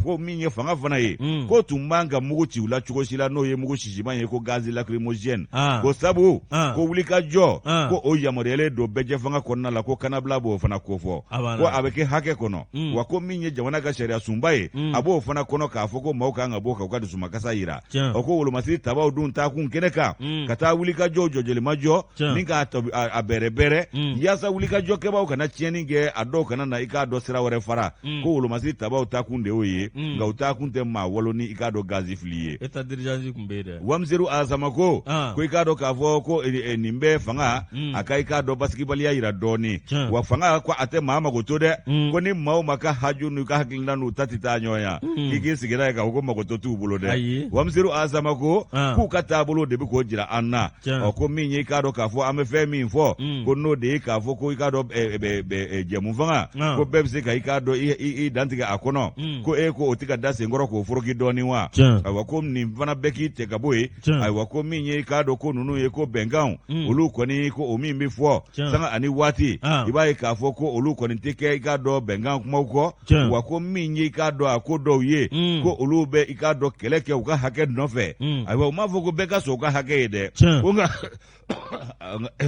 Ko min ye fanga fana ye mm. ko tun man ka mugu ci u la cogo si la, n'o ye mugu sisiman ye ko gaz lacrymogène ah. Ko sabu ah. ko wulikajɔ ah. ko o yamaruyalen don bɛɛjɛfanga kɔnɔna la, ko kanabila b'o fana kofɔ, ko a bɛ kɛ hakɛ kɔnɔ mm. Wa ko min ye jamana ka sariya sunba ye mm. a b'o fana kɔnɔ k'a fɔ ko maaw kan ka bɔ k'u ka dusumakasa yira. O ko wolomasiri tabaw dun taakun kɛnɛ kan mm. ka taa wulikajɔw jɔjɔlimajɔ ni k'a a bɛrɛbɛrɛ yaasa wulikajɔkɛbaw kana tiɲɛni kɛ, a dɔw kana na i k'a dɔn sira wɛrɛ fara mm. Ko wolomasiri tabaw taakun de y'o ye mm. nka u taakun tɛ maa walo ni i k'a dɔn gazi fili ye. État d'urgence tun bɛ yen dɛ. Wamiseru Asama ko ah. ko i k'a dɔn k'a fɔ ko eh, eh, nin bɛ fanga mm. a ka i k'a dɔn basigibaliya yira dɔɔnin. Wa fanga ko a tɛ maa mago to dɛ mm. Ko ni maa o maa ka haju n'u ka hakilina n'u ta tɛ taa ɲɔgɔn ya k'i k'i sigi n'a ye k'a fɔ ko magoto t'u bolo dɛ. Wamiseru Asama ko k'u ka taabolo de bɛ k'o jira an na. Ɔ ko min ye i k'a dɔn k'a fɔ an bɛ fɛn min fɔ mm. ko n'o de ye k'a fɔ ko i k'a dɔn jɛmu fanga ah. ko bɛɛ bɛ se ka i k'a dɔn i dantigɛ a kɔnɔ mm. ko e ko o tɛ ka da senkɔrɔ k'o foroki dɔɔnin wa? Ayiwa ko nin fana bɛɛ k'i cɛ ka bɔ yen. Ayiwa ko min ye i k'a dɔn ko ninnu ye ko bɛnkanw mm. olu kɔni ko o min bɛ fɔ sanga ani waati ah. i b'a ye k'a fɔ ko olu kɔni tɛ kɛ i k'a dɔn bɛnkan kumaw kɔ. Wa ko min ye i k'a dɔn a ko dɔw ye mm. ko olu bɛ i k'a dɔn kɛlɛ kɛ u ka hakɛ nɔfɛ. Mm. Ayiwa u m'a fɔ ko bɛɛ ka sɔn u ka hakɛ ye dɛ. Ko nka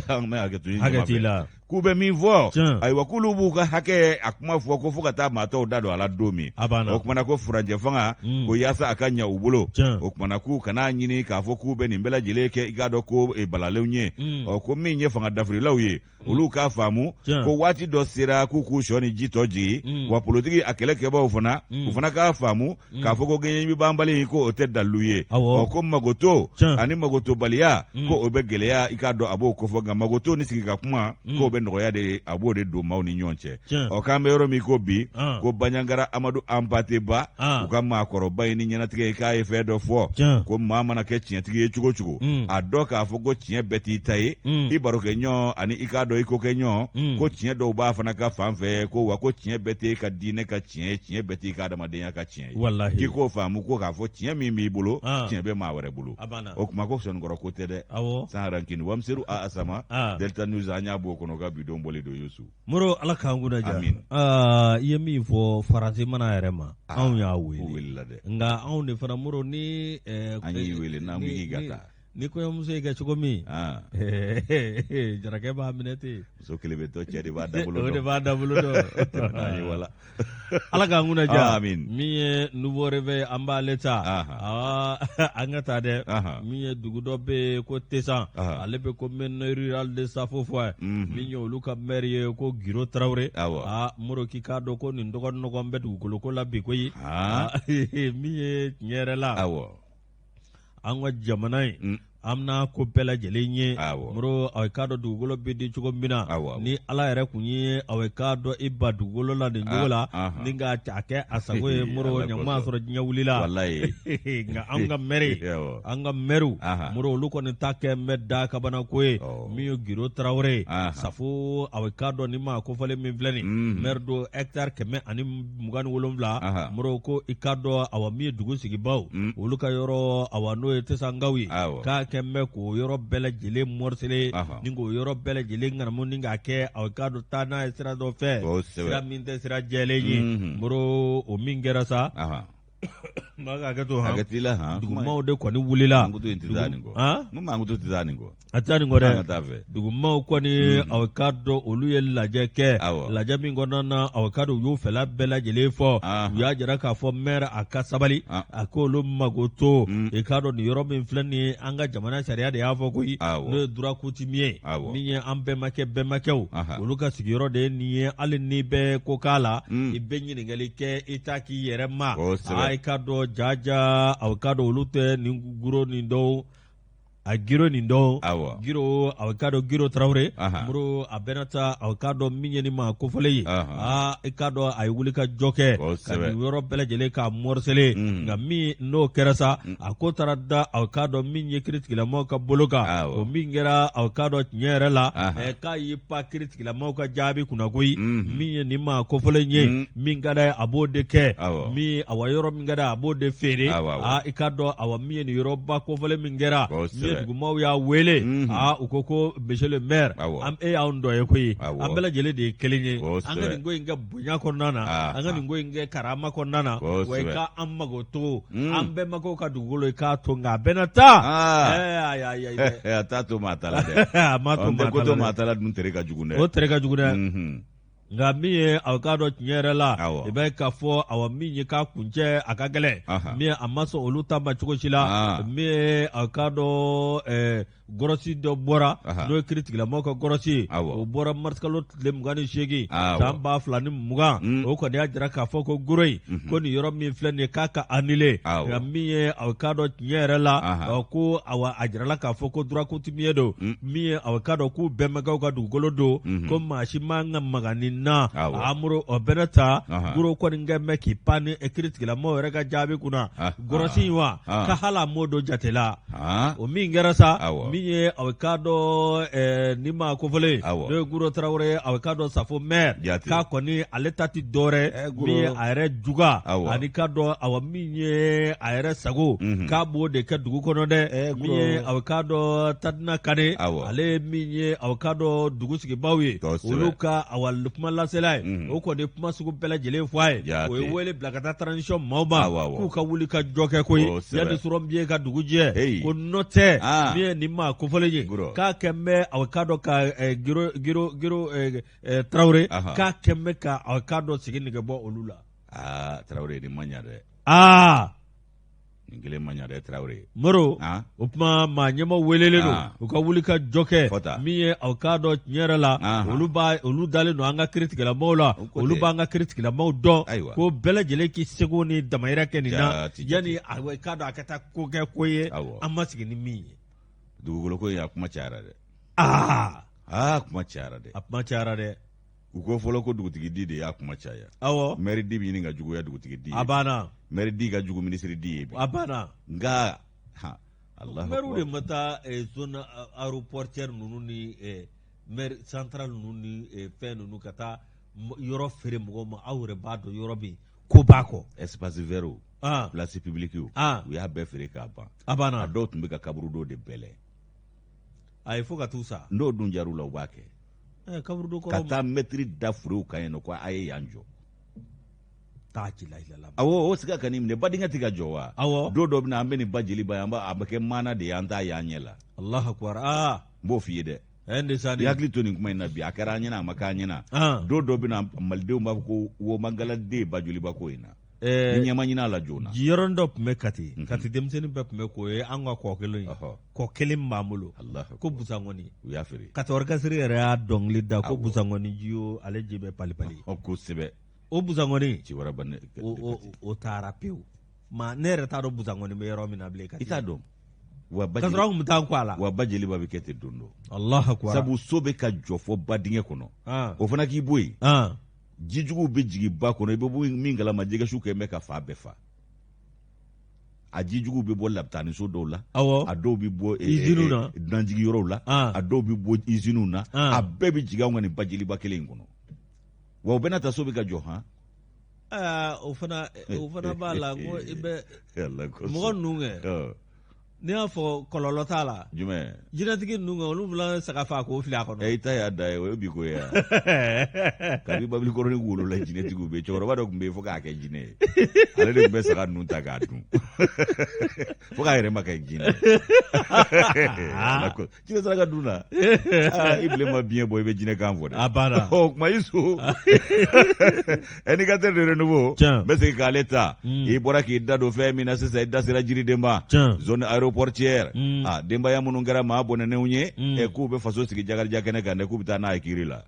an bɛ hakɛ to hakɛ t'i la k'u bɛ min fɔ ayiwa k'olu b'u ka hakɛ a kuma fɔ ko fo ka taa maa tɔw da don a la don min o kumana ko furancɛ fanga mm. ko yaasa a ka ɲɛ u bolo o kumana k'u kana ɲini k'a fɔ k'u bɛ nin bɛɛ lajɛlen kɛ i k'a dɔn ko e, balalenw ye mm. ɔ ko min ye fanga dafirilaw ye mm. olu k'a faamu ko waati dɔ sera k'u k'u sɔ ni ji tɔ jigin wa politiki a kɛlɛ kɛbaaw fana u fana k'a faamu mm. k'a fɔ ko gɛɲɛɲimi banbali ko o tɛ dalilu ye ɔ ko magoto ani magotobaliya mm. ko o bɛ gɛlɛya i k'a dɔn a b'o kofɔ nka magoto ni sigi ka kuma mm. k'o bɛ nɔgɔya de a b'o de don maaw ni ɲɔgɔn cɛ ɔ k'an bɛ yɔrɔ min ko bi ah. ko Banjagara Amadu Anpate Ba ah. u ka maakɔrɔba ye ni ɲɛnatigɛ ye k'a ye fɛn dɔ fɔ ko maa mana kɛ tiɲɛtigi ye cogo cogo a dɔn k'a fɔ ko tiɲɛ bɛɛ t'i ta ye i barokɛɲɔgɔn ani i k'a dɔn i kokɛɲɔgɔn ko tiɲɛ dɔw b'a fana ka fan fɛ ko wa ko tiɲɛ bɛɛ t'e ka diinɛ ka tiɲɛ ye tiɲɛ bɛɛ t'i ka adamadenya ka tiɲɛ ye walahi k'i k'o faamu ko k'a fɔ tiɲɛ min b'i bolo ah. tiɲɛ bɛ maa wɛrɛ bolo o kuma ko sɔnikɔrɔ ko tɛ dɛ sans rancune Wamiseru A Asama ah. Delta News an y'a b'o kɔnɔ ka bidon bɔlen don Yusu Moro ala k'an kunna diya ah, i ye min fɔ faransi mana yɛrɛ ma anw y'a wele nka anw de fana Moro ni eh, an y'i wele n'an ko k'i ka taa ni kɔɲɔmuso y'i kɛ cogo min ah. jarakɛ b'a minɛ ten muso kelen bɛ to cɛ de b'a dabolo dɔn o de b'a dabolo dɔn wala ala k'an kunna diya amin min ye nouveau réveil an b'ale ta an ka taa dɛ min ye dugu dɔ bɛ yen ko tesan ale bɛ commune rurale de Safo-Foyi mhm. min ye olu ka maire ye ko Giro Tarawele aa Moro k'i k'a dɔn ko nin tɔgɔ nɔgɔn bɛ dugukolo ko la bi koyi min ye tiɲɛ yɛrɛ la awɔ an ka jamana in mm. an bɛna ko bɛɛ lajɛlen ye moro aw k'a dɔn dugukolo bɛ di cogo min na ni ala yɛrɛ kun ye aw k'a dɔn i ba dugukolo la nin cogo la ah, ni ka a kɛ a sago ye moro ɲama sɔrɔ diɲɛ wulila nka an ka mɛri an ka mɛriw moro olu kɔni ta kɛ n bɛ da kabana ko ye min ye Giro Tarawele Safo aw k'a dɔn ni maa kofɔlen min filɛ nin mm. mɛri don hectare 127 moro ko i k'a dɔn awa min ye dugu sigibaaw mm. olu ka yɔrɔ awa n'o ye tesankaw ye k'a kɛ bɛ k'o yɔrɔ bɛɛ lajɛlen morceler ni k'o yɔrɔ bɛɛ lajɛlen ŋanamu ni k'a kɛ aw k'a dɔn taa n'a ye sira dɔ fɛ sira min tɛ sira jɛlen ye mm-hmm. moro o min kɛra sa maa ka hakɛ to hakɛ t'i la han dugumaaw de kɔni wulila mankutu in tɛ taa nin kɔ n ko mankutu tɛ taa nin kɔ a tɛ nin kɔ dɛ dugumaaw kɔni mm. aw k'a dɔn olu ye lajɛ kɛ lajɛ min kɔnɔna na aw k'a dɔn u y'u fɛla bɛɛ lajɛlen fɔ u y'a jira k'a fɔ mɛri a ka sabali ah. a k'olu mago to mm. i k'a dɔn nin yɔrɔ min filɛ nin ye an ka jamana sariya de y'a fɔ koyi n'o ye droit coutumier min ye an bɛnbakɛ bɛnbakɛw olu ka sigiyɔrɔ de ye nin ye hali n'i bɛ ko k'a la mm. i bɛ ɲininkali kɛ i ta k'i yɛrɛ ma i k'a dɔn jaja aw k'a dɔn olu tɛ nin guro nin dɔw a giro nin dɔn awɔ giro aw k'a dɔn giro tarawele moro a bɛna taa aw k'a dɔn min ye nin maa kofɔlen ye aa i k'a dɔn a ye wuli ka jɔ kɛ ka nin yɔrɔ bɛɛ lajɛlen k'a morceler mm. nka min n'o kɛra sa mm. a ko taara da aw k'a dɔn min ye kiritigilamaw ka bolo kan o min kɛra aw k'a dɔn tiɲɛ yɛrɛ la k'a y'i pan kiritigilamaw ka jaabi kunna koyi mm. min ye nin maa kofɔlen ye min ka d'a ye a b'o de kɛ min awa yɔrɔ min ka d'a ye a b'o de feere aa i k'a dɔn awa min ye nin yɔrɔba kofɔlen min kɛra min ye dugumaw y'a wele mhm. aa u ko ko monsieur le maire e y'anw dɔ ye koyi an bɛɛ lajɛlen de ye kelen ye an ka nin ko in kɛ bonya kɔnɔna na an ka nin ko in kɛ karama kɔnɔna na wa i ka an mago to mm. an bɛnbakɛw ka dugukolo i k'a to nka a bɛna taa a t'a to maa ta la dɛ a m'a to maa ta la ko to maa ta la dun tere ka jugu dɛ o tere ka jugu dɛ mhm. Nka min ye aw k'a dɔn tiɲɛ yɛrɛ la i b'a ye k'a fɔ awa min ye k'a kuncɛ a ka gɛlɛn min a ma sɔn olu ta ma cogo si la min ye aw k'a dɔn Gɔrɔsi dɔ bɔra n'o ye kiiritigɛlamɔgɔw ka gɔrɔsi ye, o bɔra marisikalo tile 28 san 2020. O kɔni y'a jira k'a fɔ ko goro in ko nin yɔrɔ min filɛ nin ye k'a ka annuler, nka min ye aw k'a dɔn tiɲɛ yɛrɛ la ko awa a jirala k'a fɔ ko droit coutumier don, min ye aw k'a dɔn k'u bɛnbakɛw ka dugukolo don, ko maa si man ka maga nin na. Amuru o bɛnɛ ta goro kɔni kɛlen bɛ k'i pan ni kiiritigɛlamɔgɔw yɛrɛ ka jaabi kunna. Gɔrɔsi in wa ka hali a m'o don jate la. O min kɛra sa, min ye aw k'a dɔn ni maa kofɔlen n'o ye Guro Tarawele ye, aw k'a dɔn Safo maire, k'a kɔni ale ta tɛ dɔwɛrɛ min ye a yɛrɛ juga ani k'a dɔn awa min ye a yɛrɛ sago k'a b'o de kɛ dugu kɔnɔ dɛ. Min ye aw k'a dɔn Tadina Kane, ale ye min ye aw k'a dɔn dugu sigibaaw ye, olu ka awa kuma lasela ye, o kɔni kuma sugu bɛɛ lajɛlen fɔ a ye. O ye wele bila ka taa transition maaw ma k'u ka wuli ka jɔ kɛ koyi yanni surɔnbiye ka dugu jɛ, ko n'o tɛ min ye nin maa kofɔlen ye k'a kɛn bɛ aw k'a dɔn ka Giro Giro Tarawele k'a kɛn bɛ ka aw k'a dɔn sigi nege bɔ olu la. Aa Tarawele, nin ma ɲa dɛ. Aa nin kelen ma ɲa dɛ Tarawele. Moro, o tuma maa ɲɛmaaw welelen don u ka wuli ka jɔ kɛ min ye aw k'a dɔn tiɲɛ yɛrɛ la, olu b'a olu dalen don an ka kiiritigɛlamaaw la, olu b'an ka kiiritigɛlamaaw dɔn, ko bɛɛ lajɛlen k'i seko ni damayira kɛ nin na yanni a k'a dɔn a ka taa ko kɛ ko ye an ma sigi ni min ye. Dugukolo ko in a kuma cayara dɛ. Aa aa kuma cayara dɛ. A kuma cayara dɛ. U ko fɔlɔ ko dugutigi di de y'a kuma caya. Awɔ. Maire di bɛ ɲini ka juguya dugutigi di ye. A banna. Maire di ka jugu minisiri di ye bi. A banna. Nka ha Alahu Maire de ma taa zone aéroportuaire ninnu ni maire centrale ninnu ni fɛn ninnu ka taa yɔrɔ feere mɔgɔw ma, aw yɛrɛ b'a dɔn yɔrɔ min ko b'a kɔ. Espace vert o. Place publique o. U y'a bɛɛ feere k'a ban. A banna. A dɔw tun bɛ ka kaburudo de bɛlɛn. Ayi, fo ka t'u sa. N'o dun jar'u la, u b'a kɛ. Kaburudo kɔrɔ. Ka taa mɛtiri da furew kan yen nɔ ko a ye yan jɔ. Taa ci la la. Awɔ, o siga ka n'i minɛ, badingɛ tɛ ka jɔ wa? Awɔ. Don dɔ bɛ na, an bɛ nin ba jeliba ye, an b'a a bɛ kɛ maana de ye, an t'a y'an ɲɛ la. Alahu akubar aa. N b'o f'i ye dɛ. Ɛ n I hakili to nin kuma in na bi, a kɛra an ɲɛna, a ma k'an ɲɛna. Don dɔ bɛ na, malidenw b'a fɔ ko womangala den ba joliba ko in na. Ni ɲɛ ma ɲini a la joona. Ji yɔrɔnin dɔ tun bɛ Kati, Kati denmisɛnnin bɛɛ tun bɛ k'o ye an ka kɔ kelen ye. Kɔ kelen b'an bolo. Ko Busankɔni. U y'a feere. Kati orchestre yɛrɛ y'a dɔnkili da ko Busankɔni ji o ale ji bɛ pali-pali. Kosɛbɛ. O Busankɔni. Ci wɛrɛ ban o taara pewu. Maa ne yɛrɛ t'a dɔn Busankɔni bɛ yɔrɔ min na bilen Kati. I t'a dɔn. Wa ba K'a sɔrɔ an tun bɛ taa an ko a la. Wa ba jeliba bɛ kɛ ten don dɔ. Alahu akubar. Sabu so bɛ ka jɔ fɔ ba dingɛ kɔnɔ. O fana k'i bɔ yen. Jijuguw bɛ jigin ba kɔnɔ, i bɛ bɔ min kalama, jɛgɛsu kɛ bɛ ka fa bɛɛ fa. A jijuguw bɛ bɔ labitaniso dɔw la, awɔ, a dɔw bɛ bɔ iziniw na, dunanjigiyɔrɔw la, a dɔw bɛ bɔ iziniw na, a bɛɛ bɛ jigin anw ka nin ba jeliba kelen in kɔnɔ. Wa o bɛɛ n'a ta, so bɛ ka jɔ han. O fana o fana b'a la ko i bɛ mɔgɔ ninnu kɛ. N'i y'a fɔ kɔlɔlɔ t'a la. Jumɛn? Jinɛtigi ninnu kan, olu fana saga faa k'o fili a kɔnɔ. I ta y'a da ye, o ye bi ko ye wa? Kabi babili kɔrɔnin wolola jinɛtigiw bɛ yen, cɛkɔrɔba dɔ tun bɛ yen fo k'a kɛ jinɛ ye. Ale de tun bɛ saga ninnu ta k'a dun. Fo k'a yɛrɛ ma kɛ jinɛ ye. Jinɛ saraka dun na. I bilen ma biɲɛ bɔ, i bɛ jinɛ kan fɔ dɛ. A banna. Ɔ kuma Isu. Indicateur de renouveau. Tiɲɛ. N bɛ segin k'ale ta. I bɔra k'i da don fɛn min na sisan, i da sera jiriden ma. Tiɲɛ. Zone aéroportuaire. A denbaya minnu kɛra maa bɔnɛnenw ye. Ɛ k'u bɛ faso sigi Jakarija kɛnɛ kan dɛ, k'u bɛ taa n'a ye kiiri la.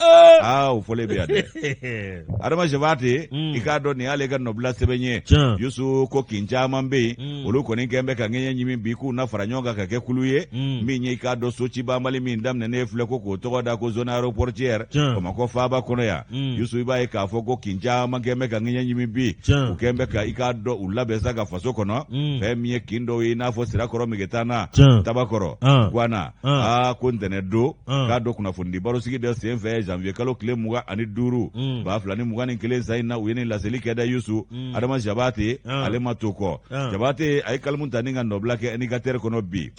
Aa o fɔlen bɛ yan dɛ. Adama Jabate, i k'a dɔn nin y'ale ka nɔbila sɛbɛn ye. Yusu ko kin caman bɛ yen, olu kɔni kɛn bɛ ka ŋɛɲɛ ɲimi bi k'u na fara ɲɔgɔn kan ka kɛ kulu ye, min ye i k'a dɔn soci banbali min daminɛnen filɛ ko k'o tɔgɔ da ko zone aéroportuaire Bamakɔ faaba kɔnɔ yan. Yusu, i b'a ye k'a fɔ ko kin caman kɛn bɛ ka ŋɛɲɛ ɲimi bi, u kɛn bɛ ka i k'a dɔn u labɛn sa ka faso kɔnɔ, fɛn min ye kin dɔw ye i n'a fɔ Sirakɔrɔ, Megetana, Tabakɔrɔ, Guwana. Aa ko ntɛnɛn don, k'a dɔn kunnafonidi barosigi dɔ senfɛ janvier kalo tile 25 2021 san in na, u ye nin laseli kɛ dɛ. Yusu, Adama Jabate ale ma to kɔ. Jabate a ye kalimu ta ni ka nɔbila kɛ indicateur kɔnɔ bi.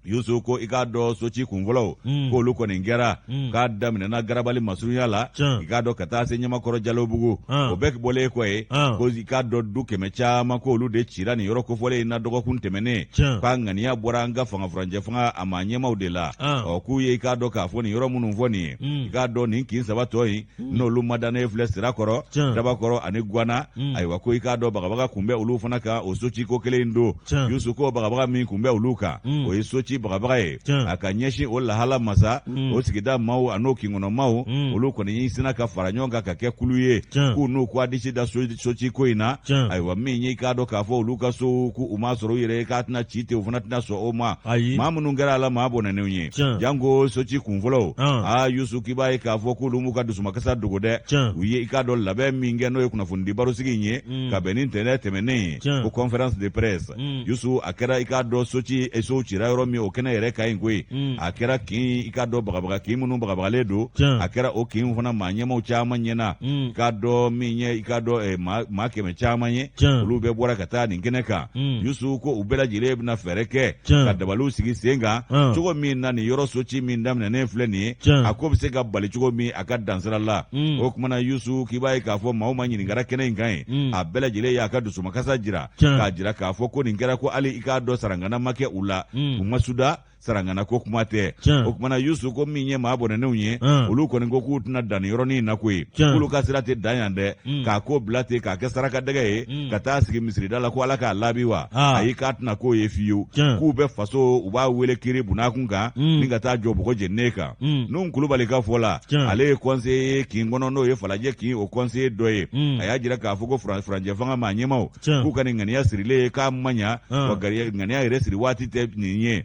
Yusu ko i k'a dɔn soci kunfɔlɔw k'olu kɔni kɛra k'a daminɛna Garabali masurunya la, i k'a dɔn ka taa se Ɲamakɔrɔ Jalobugu. O bɛɛ bɔlen kɔ yen, ko i k'a dɔn du 100 caman k'olu de cira nin yɔrɔ kofɔlen in na dɔgɔkun tɛmɛnen, k'a ŋaniya bɔra an ka fanga furancɛ fanga a maa ɲɛmaw de la. Ɔ k'u ye i k'a dɔn k'a fɔ nin yɔrɔ minnu fɔ nin ye, i k'a dɔn nin kin saba tɔ in n'olu madannen filɛ Sirakɔrɔ, Dabakɔrɔ ani Guwana. Ayiwa ko i k'a dɔn bagabaga kun bɛ olu fana kan o soci ko kelen in don. Yusu ko bagabaga min kun bɛ olu kan, o ye soci soci bagabaga ye a ka ɲɛsin o lahala ma sa mm. o sigida maaw an'o kinkɔnɔ maaw mm. olu kɔni y'i sina ka fara ɲɔgɔn kan ka kɛ kulu ye k'u n'u ko a disi da soci ko in na ayiwa min ye i k'a dɔn k'a fɔ olu ka sow k'u m'a sɔrɔ u yɛrɛ ye k'a tɛna ci ten u fana tɛna sɔn o ma maa minnu kɛra a la maa bɔnɛnenw ye janko soci kunfɔlɔw aa yusu k'i b'a ye k'a fɔ k'olu m'u ka dusumakasa dogo dɛ u ye i k'a dɔn labɛn min kɛ n'o ye kunnafonidi barosigi in ye mm. ka bɛn ni ntɛnɛn tɛmɛnen ye ko conférence de presse mm. yusu a kɛra i k'a dɔn soci eh, sow cira yɔrɔ min o kɛnɛ yɛrɛ kan yen koyi mm. a kɛra kin i k'a dɔn bagabaga kin minnu bagabagalen don a kɛra o kinw fana maa ɲɛmaw caman ɲɛna i k'a dɔn min ye i k'a dɔn eh, maa kɛmɛ caman ye olu bɛɛ bɔra ka taa nin kɛnɛ kan yusu ko u bɛɛ lajɛlen bɛna fɛɛrɛ kɛ ka dabaliw sigi sen kan cogo min na nin yɔrɔ soci min daminɛnen filɛ nin ye a ko bɛ se ka bali cogo min a ka dansira la mm. o kumana yusu k'i b'a ye k'a fɔ maaw ma ɲininkara kɛnɛ in kan yen mm. a bɛɛ lajɛlen y'a ka dusumakasa jira k'a jira k'a fɔ ko nin kɛra ko hali i k'a dɔn sarangana ma kɛ u la mm. u ma suda sarangana ko kuma tɛ o kumana yusu ko min ye maa bɔnɛnenw ye olu kɔni ko k'u tɛna dan nin yɔrɔnin in na koyi k'olu ka sira tɛ dan yan dɛ k'a ko bila ten k'a kɛ saraka dɛgɛ ye ka taa sigi misirida la ko ala k'a laabi wa ayi k'a tɛna k'o ye fiyewu k'u bɛ faso u b'a wele kiri bunakun kan ni ka taa jɔ bɔgɔ jeninen kan mm. Nuhun Kulubali ka fɔ la ale ye conseiller ye kin kɔnɔ n'o ye Falajɛ kin o conseiller dɔ ye mm. a y'a jira k'a fɔ ko furancɛ fanga maa ɲɛmaw k'u ka nin ŋaniya sirilen ye k'a ma ɲa wa ŋaniya yɛrɛ siri waati tɛ nin ye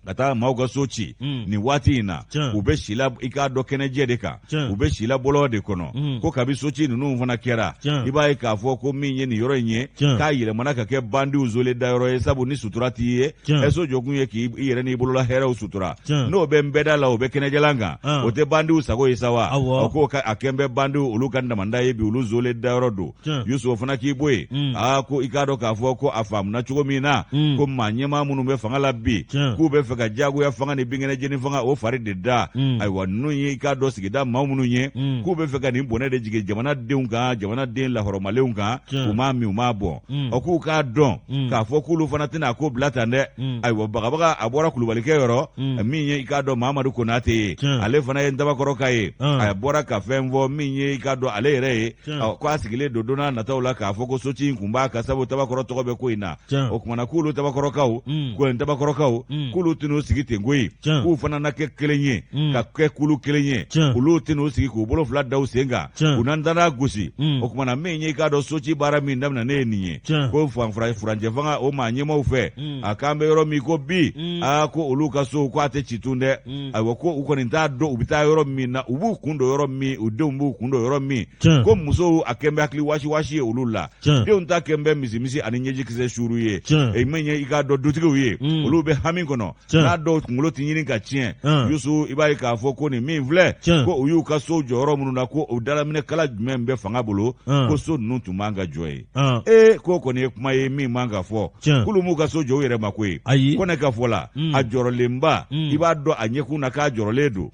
ka taa maaw ka so ci mm. nin waati in na u bɛ si la i k'a dɔn kɛnɛjɛ de kan u bɛ si la bɔlɔn de kɔnɔ mm. ko kabi soci ninnu fana kɛra i b'a ye k'a fɔ ko min ye nin yɔrɔ in ye k'a yɛlɛmana ka kɛ bandiw zole dayɔrɔ ye sabu ni sutura t'i ye ɛ so jɔkun ye k'i yɛrɛ n'i bolola hɛrɛw sutura n'o bɛ nbɛda la o bɛ kɛnɛjalan kan o tɛ bandiw sago ye sa wa o ko a kɛn bɛ bandiw olu ka damanda ye bi olu zole dayɔrɔ don Yusu o fana k'i bɔ yen mm. aa ko i k'a dɔn k'a fɔ ko a faamuna cogo min na mm. ko maa ɲɛmaa minnu bɛ fanga la bi k'u bɛ fɛ ka jagoya fanga ni binkɛnɛ jeni fanga o fari de da mm. ayiwa ninnu ye i k'a dɔn sigida maa minnu ye k'u bɛ fɛ ka nin bɔnɛ de jigin jamana denw kan jamana den lahɔrɔmalenw kan u m'a min u m'a bɔn mm. ɔ k'u k'a dɔn mm. k'a fɔ k'olu fana tɛna a ko bila tan dɛ mm. ayiwa bagabaga a bɔra kulubalikɛ yɔrɔ min ye i k'a dɔn mamadu konate ye ale fana ye ntabakɔrɔka ye a bɔra ka fɛn fɔ min ye i k'a dɔn ale yɛrɛ ye ko a sigilen don don n'a nataw la k'a fɔ ko soci in kun b'a kan sabu tabakɔrɔ tɔgɔ bɛ ko in na o kumana k'olu tabakɔrɔkaw ko ntabakɔrɔkaw k'olu tɛn'u sigi ten koyi k'u fana na kɛ kelen ye ka kɛ kulu kelen ye olu tɛn'u sigi k'u bolo fila da u sen kan u na ntanan gosi mm. o kumana min ye i k'a dɔn soci baara min daminɛ ne ye nin ye ko furancɛ fanga o maa ɲɛmaaw fɛ mm. a k'an bɛ yɔrɔ min ko bi mm. aa ko olu ka so ko a tɛ ci tun dɛ ayiwa ko u kɔni t'a dɔn u bɛ taa yɔrɔ min na u b'u kun don yɔrɔ min u denw b'u kun don yɔrɔ min ko musow a kɛn bɛ hakili wasiwasi ye olu la denw ta kɛn bɛ misimisi ani ɲɛjikisɛ suuru ye e min ye i k'a dɔn dutigiw ye olu bɛ hami kɔnɔ n'a dɔw kunkolo tɛ ɲini ka tiɲɛ yusu i b'a ye k'a fɔ ko nin min filɛ ko u y'u ka so jɔyɔrɔ minnu na ko o dalaminɛ kala jumɛn bɛ fanga bolo ko so ninnu tun man ka jɔ yen ee k'o kɔni ye kuma ye min man ka fɔ k'olu m'u ka so jɔ u yɛrɛ ma koyi kɔnɛ ka fɔ la mm. a jɔrɔlenba mm. i b'a dɔn a ɲɛkun na k'a jɔrɔlen don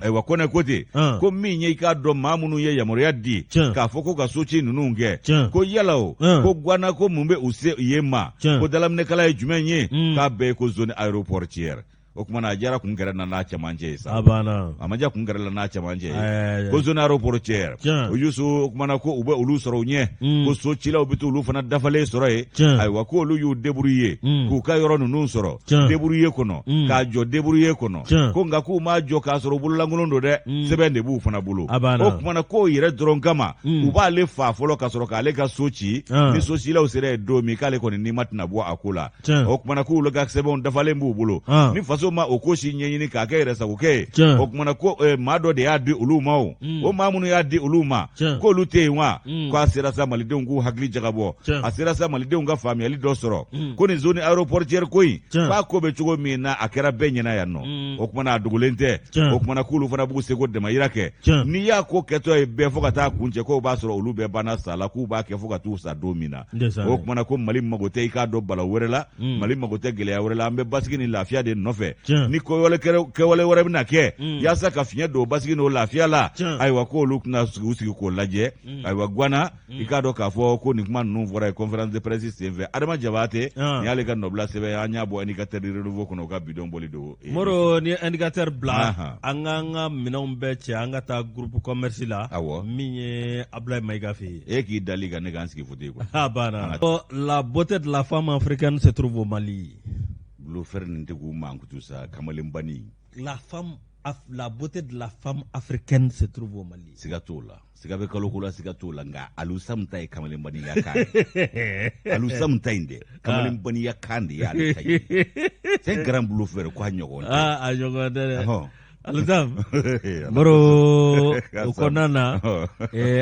ayiwa kɔnɛ ko ten ko min ye i k'a dɔn maa minnu ye yamaruya di k'a fɔ ko ka soci ninnu kɛ ko yala o ko gwana ko mun bɛ u se yen ma ko dalaminɛkala ye jumɛn ye mm. k'a bɛɛ ye ko zone aéroportuaire o tuma na a diyara kun kɛrɛ na n'a cɛmancɛ ye sa a banna a ma diya kun kɛrɛ la n'a cɛmancɛ ye ko zone aéroportuaire o yusu o tuma na ko u bɛ olu sɔrɔ u ɲɛ mm. ko socilaw bɛ t'olu fana dafalen sɔrɔ yen ayiwa ko olu y'u débrouiller mm. k'u ka yɔrɔ ninnu sɔrɔ débrouiller kɔnɔ mm. k'a jɔ débrouiller kɔnɔ ko nka k'u m'a jɔ k'a sɔrɔ u bololankolon don dɛ sɛbɛn de b'u fana bolo o tuma na k'o yɛrɛ dɔrɔn kama u b'ale faa fɔlɔ ka sɔrɔ k'ale ka so ci ni socilaw sera yen don min k'ale kɔni ni ma tɛna bɔ a ko la o kumana k'olu ka sɛbɛnw dafalen b'u bolo ah. ni faso ma o ko si ɲɛɲini k'a kɛ yɛrɛsagokɛ ye o kumana ko eh, maa dɔ de y'a di olu ma o mm. o maa minnu y'a di olu ma k'olu tɛ yen wa mm. ko a sera sa malidenw k'u hakili jagabɔ a sera sa malidenw ka faamuyali dɔ sɔrɔ mm. ko nin zone aéroportuaire ko in k'a ko bɛ cogo min na a kɛra bɛɛ ɲɛna yan nɔ o kumana a dogolen tɛ o kumana k'olu fana b'u seko damayira kɛ n'i y'a ko kɛtɔ ye bɛɛ fo ka taa kuncɛ k'o b'a sɔrɔ olu bɛɛ banna sa la k'u b'a kɛ fo ka t'u sa don min na o kumana ko mali mago tɛ i k'a dɔn balawu wɛrɛ la mm. mali mago tɛ gɛlɛya wɛrɛ la an bɛ basigi ni lafiya de nɔfɛ ni kɛwale wɛrɛ bɛna kɛ mm. yaasa ka fiɲɛ don basigi n'o lafiya la ayiwa ko olu tɛna u sigi k'o lajɛ mm. ayiwa gwana i k'a dɔn k'a fɔ ko nin kuma ninnu fɔra ye conférence de presse senfɛ adama jabate ah. nin y'ale ka nɔbila sɛbɛn an y'a bɔ indicateur du renouveau kɔnɔ u ka bidon bɔli don eh, moro ni indicateur bila an k'an ka minɛnw bɛɛ cɛ an ka taa groupe commerce la awɔ min ye Ablaye Mayiga fɛ yen e k'i dali ka ne k'an sigi fauteuil kɔnɔ a banna la beauté de la femme africaine se trouve au Mali. Bluffeur nin tɛ k'u mankutu sa kamalenbanin. La femme la beauté de la femme africaine se trouve au Mali. Siga t'o la. Siga bɛ kaloko la, siga t'o la nka Alu Sam ta ye kamalenbaniya kan ye. Alu Sam ta in dɛ, kamalenbaniya kan de y'ale ta ye. C'est un grand bluffeur ko a ɲɔgɔn tɛ. Ah, a ɲɔgɔn tɛ dɛ. Alu Sam. Moro o kɔnɔna na,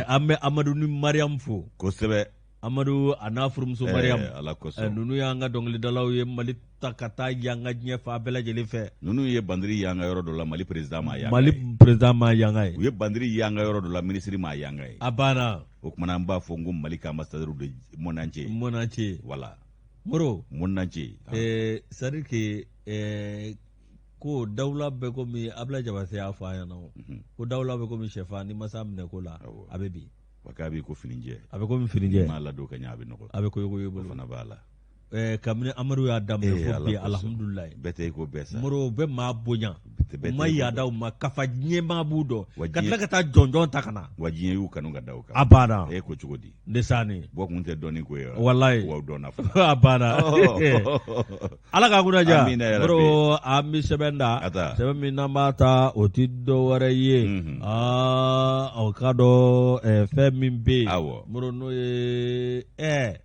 an bɛ Amadu ni Mariam fo. Kosɛbɛ. Amadu a n'a furumuso Mariam. Ala kosɔn. Ninnu y'an ka dɔnkilidalaw ye Mali ta ka taa yanga diɲɛ fan bɛɛ lajɛlen fɛ. Ninnu ye bandiri yanga yɔrɔ dɔ la Mali président ma yanga ye. Mali président ma yanga ye. U ye bandiri yanga yɔrɔ dɔ la minisiri ma yanga ye. A banna. O tuma na an b'a fɔ n ko Mali ka ambassadeur du monde entier. Monde entier. Voilà. Moro. Monde entier. C'est à dire que ko dawula bɛ komi Ablaye Jabate y'a fɔ an ɲɛna o. Ko dawula bɛ komi sɛfan n'i ma s'a minɛ ko la a bɛ bin. Wa k'a b'i ko finijɛ. A bɛ komi finijɛ. N'i m'a ladon ka ɲɛ a bɛ nɔgɔ. A bɛ koyokoyo i bolo. O fana b'a la. Kabini Amadu y'a daminɛ fo bi alihamudulilayi. Bɛɛ tɛ i ko bɛɛ sa. Moro u bɛ maa bonya. U ma yaada u ma kafa ɲɛmaa b'u dɔn. Ka tila ka taa jɔnjɔn ta ka na. Wa diɲɛ y'u kanu ka da o kan. A banna. E ko cogo di? Ne sani. Bɔ kun tɛ dɔnni ko ye wa? Walayi. Wa dɔnna fana. A banna. Ala k'a kunna diya. Amina yarabi. Moro an bɛ sɛbɛn da. A ta. Sɛbɛn min n'an b'a ta o ti dɔ wɛrɛ ye. Aa o k'a dɔn fɛn min bɛ yen. Awɔ. Moro n'o ye ɛɛ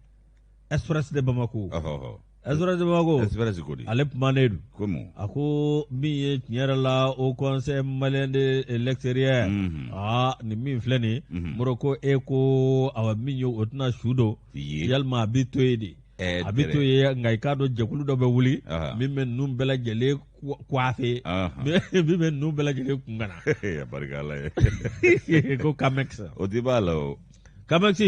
Express de Bamako. Ɔhɔ. Express de Bamako. Express ko di? Ale kumanen don. Ko mun? A ko min ye tiɲɛ yɛrɛ la Haut Conseil malien de l'extérieur. Aa nin min filɛ nin ye. Moro ko e ko awa min ye o tɛna su don. Yalima a bɛ to yen de. A bɛ to yen nka i k'a dɔn jɛkulu dɔ bɛ wuli min bɛ ninnu bɛɛ lajɛlen coiffer min bɛ ninnu bɛɛ lajɛlen kun ka na. Barika Ala ye. Ko CAMEX. O tɛ b'a la o. CAMEX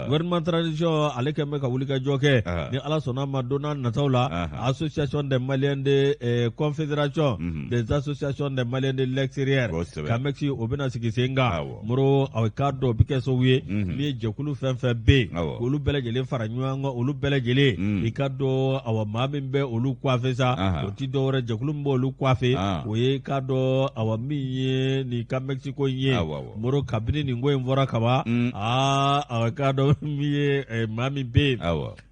gouvernement transition ale kɛlen bɛ ka wulikajɔ kɛ ni Ala sɔnna a ma don n'a nataw la association des Maliens de confédération des associations des Maliens de l'extérieur CAMEX o bɛna sigi sen kan Moro a k'a dɔn o bɛ kɛ sababu ye min ye jɛkulu fɛn fɛn bɛ yen olu bɛɛ lajɛlen fara ɲɔgɔn kan olu bɛɛ lajɛlen i k'a dɔn awa maa min bɛ olu coiffer sa o tɛ dɔwɛrɛ jɛkulu min bɛ olu coiffer o ye i k'a dɔn awa min ye nin CAMEX ko in ye Moro kabini nin ko in fɔra kaban mm. aa a k'a dɔn min ye eh, maa min bɛ yen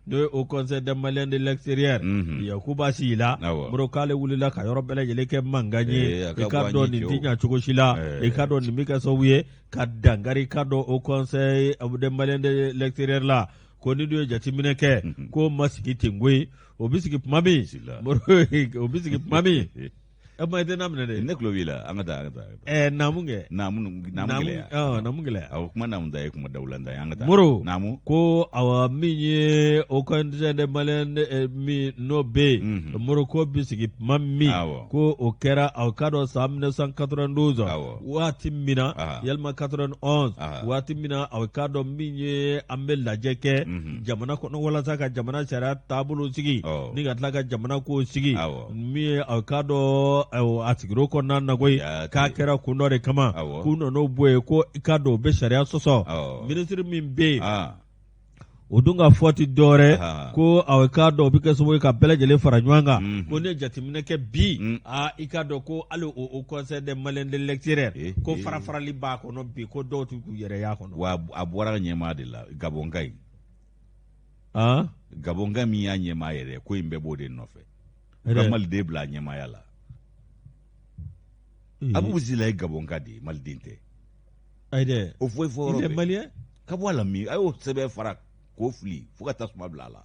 n'o ye Haut Conseil des Maliens de l'extérieur mm-hmm. Yakuba Sila Moro k'ale wulila ka yɔrɔ bɛɛ lajɛlen kɛ mankan ye eh, i k'a dɔn nin tɛ ɲɛ cogo si la eh. i k'a dɔn nin bɛ kɛ sababu ye ka dankari i k'a dɔn Haut Conseil des Maliens de l'extérieur la ko ni dun ye jateminɛ kɛ mm-hmm. k'o ma sigi ten koyi o bɛ sigi tuma min o bɛ sigi tuma min E ma i tɛ na minɛ dɛ. Ne tulo b'i la an ka taa an ka taa. Ɛɛ naamu kɛ. Naamu naamu gɛlɛya. Ɔ naamu gɛlɛya. Awɔ kuma naamu ta ye kuma dawulanta ye an ka taa. Moro. Naamu. Ko awa min ye Haut Conseil des Maliens min n'o bɛ yen. Unhun. Moro k'o bɛ sigi tuma min. Awɔ. Ko o kɛra aw k'a dɔn san 1992. Awɔ. Waati min na. Aha. Yalima 91. Aha. Waati min na aw k'a dɔn min ye an bɛ lajɛ kɛ. Unhun. Jamana kɔnɔ walasa ka jamana sariya taabolo sigi. Ɔ. Ni ka tila ka jamana kow sigi. Awɔ. min ye a k'a dɔn a sigir'o kɔnɔna na koyi k'a kɛra kun dɔ de kama k'u nan'o bɔ yen ko i k'a dɔn o bɛ sariya sɔsɔ minisiri min bɛ yen o dun ka fɔ tɛ dɔwɛrɛ ko a k'a dɔn o bɛ kɛ sababu ye ka bɛɛ lajɛlen fara ɲɔgɔn kan mm. ko ne ye jateminɛ kɛ bi mm. aa i k'a dɔn ko hali o Haut Conseil des Maliens de l'extérieur eh, ko eh. fara-farali b'a kɔnɔ bi ko dɔw tɛ k'u yɛrɛ y'a kɔnɔ. Wa a bɔra ɲɛmaa de la Gabɔnka in. Ah? Gabɔnka min y'a ɲɛmaa yɛrɛ ko in bɛɛ b'o de nɔfɛ ka maliden bila a ɲɛmaaya la Abubu Sila ye Gabɔnka de ye maliden tɛ ayi dɛ o fɔ fɔ yɔrɔ bɛɛ malien ka bɔ a la min a y'o sɛbɛn fara k'o fili fo ka tasuma bila a la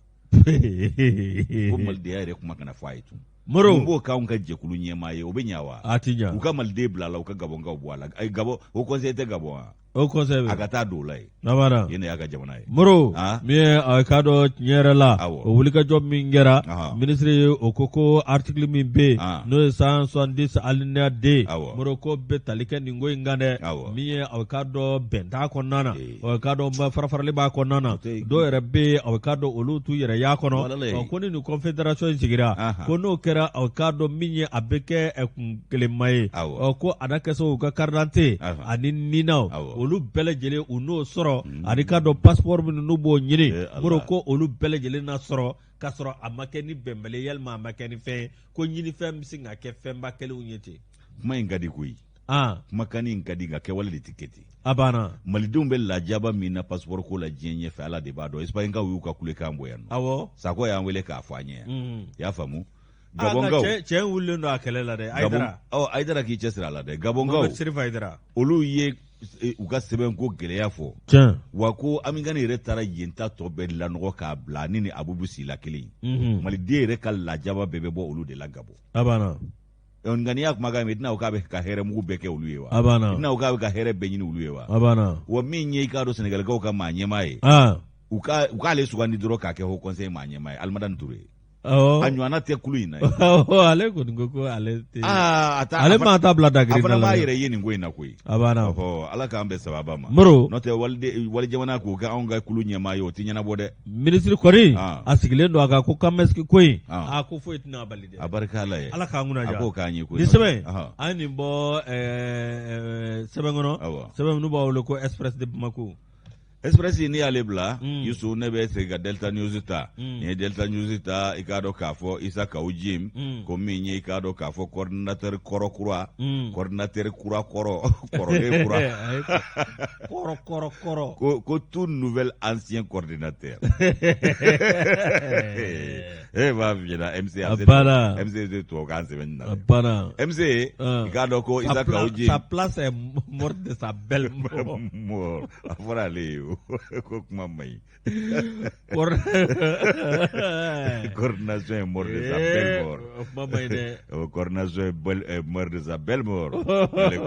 ko malidenya yɛrɛ kuma kana fɔ a ye tun Moro mun b'o k'anw ka jɛkulu ɲɛmaa ye o bɛ ɲa wa a ti ɲa u ka maliden bila a la u ka Gabɔnkaw bɔ a la ayi Gabɔn Haut Conseil tɛ Gabɔn wa O conseil a ka taa don o la yen Nabara yen de y'a ka jamana ye Moro Ah. min ye a k'a dɔn tiɲɛ yɛrɛ la Awɔ. o wulikajɔ min kɛra Ahan. minisiri o ko ko article min bɛ yen Ah. n'o ye 170 alinéa 2 Awɔ. Moro ko bɛ tali kɛ nin ko in kan dɛ Awɔ. min ye a k'a dɔn bɛn t'a kɔnɔna na Eh. a k'a dɔn farafarali b'a kɔnɔna na O tɛ- dɔw yɛrɛ bɛ yen a k'a dɔn olu t'u yɛrɛ y'a kɔnɔ Wala ye. Ɔ, ko ni nin confédération in sigira Ahan. ko n'o kɛra a k'a dɔn min ye a bɛ kɛ kun kelenma ye Awɔ. Ɔ, ko a na kɛ sababu u ka carte d'identité Ahan. ani ninaw Awɔ. olu bɛɛ lajɛlen u n'o sɔrɔ ani k'a dɔn passeport minnu n'u b'o ɲini Eh, Ala. Moro ko olu bɛɛ lajɛlen na sɔrɔ k'a sɔrɔ a ma kɛ ni bɛnbali ye yalima a ma kɛ ni fɛn ye ko ɲinifɛn bɛ se ka kɛ fɛnba kelenw ye ten kuma in ka di koyi ah kumakan in ka di nka kɛwale de tɛ kɛ ten a banna malidenw bɛ lajaba min na passeport ko la diɲɛ ɲɛfɛ ala de b'a dɔn espagnekaw y'u ka kulekan bɔ yan nɔ awɔ sakɔ y'an wele k'a fɔ an ye yan Mm. i y'a faamu Gabɔnkaw cɛ wulilen don a kɛlɛ la dɛ Ayidara ɔ Ayidara k'i cɛsiri a la dɛ Gabɔnkaw Serif Ayidara olu ye e, u ka sɛbɛnko gɛlɛya fɔ wa ko Amikani yɛrɛ taara yen ta tɔ bɛɛ lanɔgɔ k'a bila ni Abubu Sila kelen ye maliden yɛrɛ ka lajaba bɛɛ bɛ bɔ olu de la Gabɔn a banna nka n'i y'a kumakan mɛn i tɛna fɔ k'a bɛ ka hɛrɛ mugu bɛɛ kɛ olu ye wa a banna i tɛna fɔ k'a bɛ ka hɛrɛ bɛɛ ɲini olu ye wa a banna wa min ye i k'a dɔn Sɛnɛgalikaw ka maa ɲɛmaa ye u k'ale sugandi dɔrɔn k'a kɛ haut conseil maa ɲɛmaa ye Alimadani Ture a ɲɔgɔnna tɛ kulu in na ale kɔni ko ko ale tɛ ale ma ta bila dagiri a fana b'a yɛrɛ ye nin ko in na koyi a banna ala k'an bɛn sababa ma Moro n'o tɛ wali jamana k'o kɛ anw ka kulu ɲɛmaa ye o tɛ ɲɛnabɔ dɛ minisiri kɔni a sigilen don a kan ko CAMES ko in a ko foyi tɛna a bali dɛ a barika ala ye ala k'an kunna a k'o k'an ye koyi nin sɛbɛn an ye nin bɔ sɛbɛn kɔnɔ sɛbɛn minnu b'a wele ko Express de Bamako Express n'i y'ale bila mm. Yusu ne bɛ segin ka Delta News ta mm. n'i ye Delta News ta i k'a dɔn k'a fɔ Isa Kawu Jim mm. ko min ye i k'a dɔn k'a fɔ coordinateur kɔrɔ kura coordinateur kura kɔrɔ kɔrɔlen kura kɔrɔ kɔrɔ kɔrɔ ko ko tout nouvel ancien coordinateur e b'a f'i ɲɛna MC a banna MC tɛ tubabukan sɛbɛnni na a banna MC i k'a dɔn ko Isa Kawu Jim sa place est morte de sa belle mort a fɔra ale ye o ko kuma man ɲi coordination est morte de sa belle mort kuma man ɲi dɛ coordination est morte de sa belle mort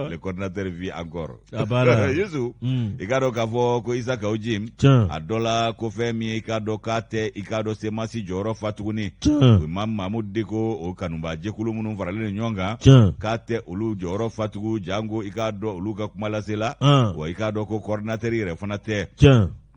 le coordinateur vit encore A banna. Yusu i k'a dɔn k'a fɔ ko Isa Kawu Jim a dɔ la ko fɛn min ye i k'a dɔn k'a tɛ i k'a dɔn CMAS jɔyɔrɔ fa tuguni Imam Mahamudu Diko o kanubaa jɛkulu minnu faralen don ɲɔgɔn kan k'a tɛ olu jɔyɔrɔ fa tugun janko i k'a dɔn olu ka kumalasela wa i k'a dɔn ko coordinateur yɛrɛ fana tɛ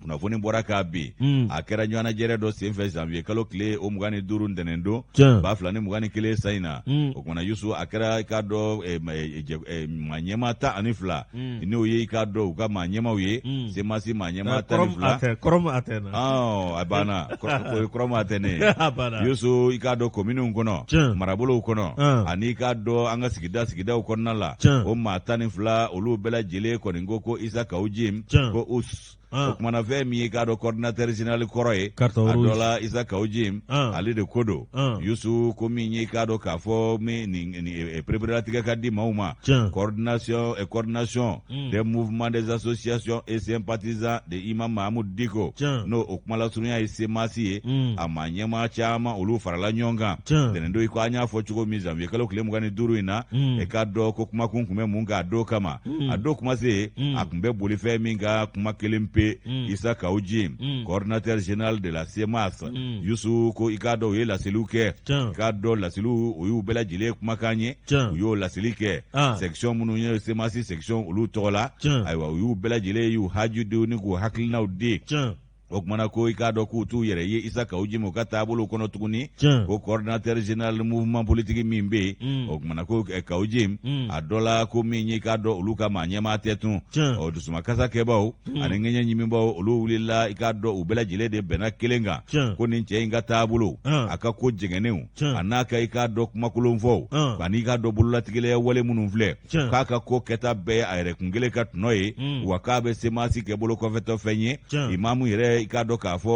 kunnafoni bɔra k'a bin hmm. a kɛra ɲɔgɔnnajɛrɛ dɔ senfɛ janvier kalo tile o 25 ntɛnɛndon 2021 san in na hmm. o kumana yusu a kɛra i k'a dɔn eh, eh, eh, maa ɲɛmaa 12 hmm. n'o ye i k'a dɔn u ka maa ɲɛmaaw ye CMAS maa ɲɛmaa 12 a banna o ye kɔrɔmu atɛnɛ yusu i k'a dɔn kominiw kɔnɔ marabolow kɔnɔ ani i k'a dɔn an ka sigida sigidaw kɔnɔna la o maa 12 olu bɛɛ lajɛlen kɔni ko ko isa kawu jim ko us Ah. o kumana fɛn min ye k'a dɔn coordinateur général kɔrɔ ye a dɔ la isa kawu jim ah. ale de ko don ah. yusu ko min ye k'a dɔn k'a fɔ min nin eh, pereperelatigɛ ka di maaw ma coordination eh, coordination hmm. des mouvements des associations et sympathisants de imam mahamudu diko n'o o kumalasurunya ye CMAS ye hmm. a maa ɲɛmaa caman olu farala ɲɔgɔn kan tɛnɛndon i ko an y'a fɔ cogo min janvier kalo tile 25 in na hmm. e k'a dɔn ko kumakun tun bɛ mun kan a don kama Mm. a don kuma se mm. a tun bɛ boli fɛn min kan kuma kelen pe mm. isa kawu jim coordinateur général de la CMAS yusu ko i k'a dɔn u ye laseliw kɛ i k'a dɔn laseliw o y'u bɛɛ lajɛlen kumakan ye u y'o laseli kɛ ah. section minnu ye CMAS section olu tɔgɔ la ayiwa u y'u bɛɛ lajɛlen y'u haju di ni k'u hakilinaw di o kumana ko i k'a dɔn k'u t'u yɛrɛ ye isa kawu jim ka taabolo kɔnɔ tuguni ko coordinateur général mouvement politique min bɛ yen mm. o kumana ko eh, kawu jim mm. a dɔ la ko min ye i k'a dɔn olu ka maa ɲɛmaa tɛ tun o dusumakasa kɛbaw mm. ani ŋɛɲɛ ɲimibaw olu wulila i k'a dɔn u bɛɛ lajɛlen de bɛnna kelen kan ko nin cɛ in ka taabolo a ka ko jɛngɛnenw a n'a ka i k'a dɔn kumakolonfɔw ani i k'a dɔn bololatigɛlɛya wale minnu filɛ k'a ka ko kɛta bɛɛ ye a yɛrɛ kun kelen ka tɔnɔ ye mm. wa k'a bɛ CMAS kɛ bolo kɔfɛtɔ fɛn ye imamu yɛrɛ i k'a dɔn k'a fɔ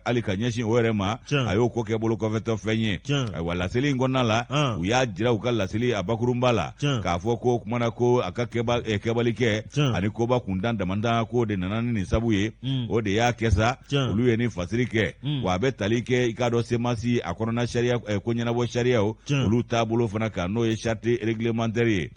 hali ka ɲɛsin o yɛrɛ ma a y'o ko kɛ bolo kɔfɛtɔ fɛn ye ayiwa laseli in kɔnɔna la u y'a jira u ka laseli a bakurunba la k'a fɔ ko kumana ko a ka eh, kɛbali kɛ ani koba kuntan damantan k'o de nana ni nin sabu ye mm. o de y'a kɛ sa olu ye nin fasiri kɛ mm. wa a bɛ tali kɛ i k'a dɔn CMAS a kɔnɔna sariya eh, ko ɲɛnabɔ sariyaw olu taabolo fana kan n'o ye charte réglementaire ye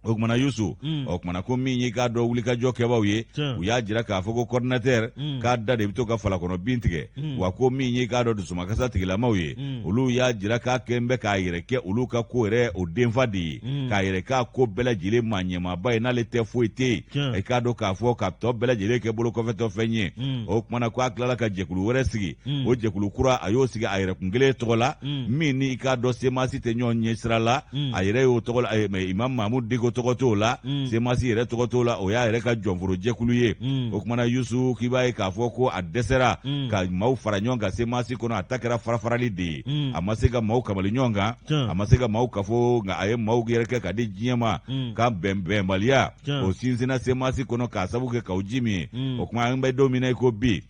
o kumana yusu mm. o kumana ko min y'i k'a dɔn wulikajɔ kɛbaw ye u y'a jira k'a fɔ ko coordinateur mm. k'a da de bɛ to ka falakɔnɔ bin tigɛ mm. wa ko min y'i k'a dɔn dusumakasa tigilamaw ye olu y'a jira k'a kɛn bɛ k'a yɛrɛ kɛ olu ka ko yɛrɛ o denfa de ye k'a yɛrɛ k'a ko bɛɛ lajɛlen maa ɲɛmaaba ye n'ale tɛ foyi tɛ yen i k'a dɔn k'a fɔ ka tɔ bɛɛ lajɛlen kɛ bolokɔfɛtɔ fɛn ye o kumana ko a tilala ka jɛkulu wɛrɛ sigi o jɛkulu kura a y'o sigi a yɛrɛ kun kelen tɔgɔ la min ni i k'a dɔn CMAS tɛ ɲɔgɔn ɲɛ sira la a yɛrɛ y'o tɔgɔ la imam mahamudu diko tɔgɔ t'o la CMAS yɛrɛ tɔgɔ t'o la o y'a yɛrɛ ka jɔnforo jɛkulu ye o kumana yusu k'i b'a ye k'a fɔ ko a dɛsɛra ka maaw fara ɲɔgɔn kan CMAS kɔnɔ a ta kɛra farafarali de ye a ma se ka maaw kamali ɲɔgɔn kan a ma se ka maaw kafo nka a ye maaw yɛrɛ kɛ ka di diɲɛ ma ka bɛnbɛnbaliya o sinsinna CMAS kɔnɔ k'a sabu kɛ kawu jim ye o kuma an bɛ don min na i ko bi.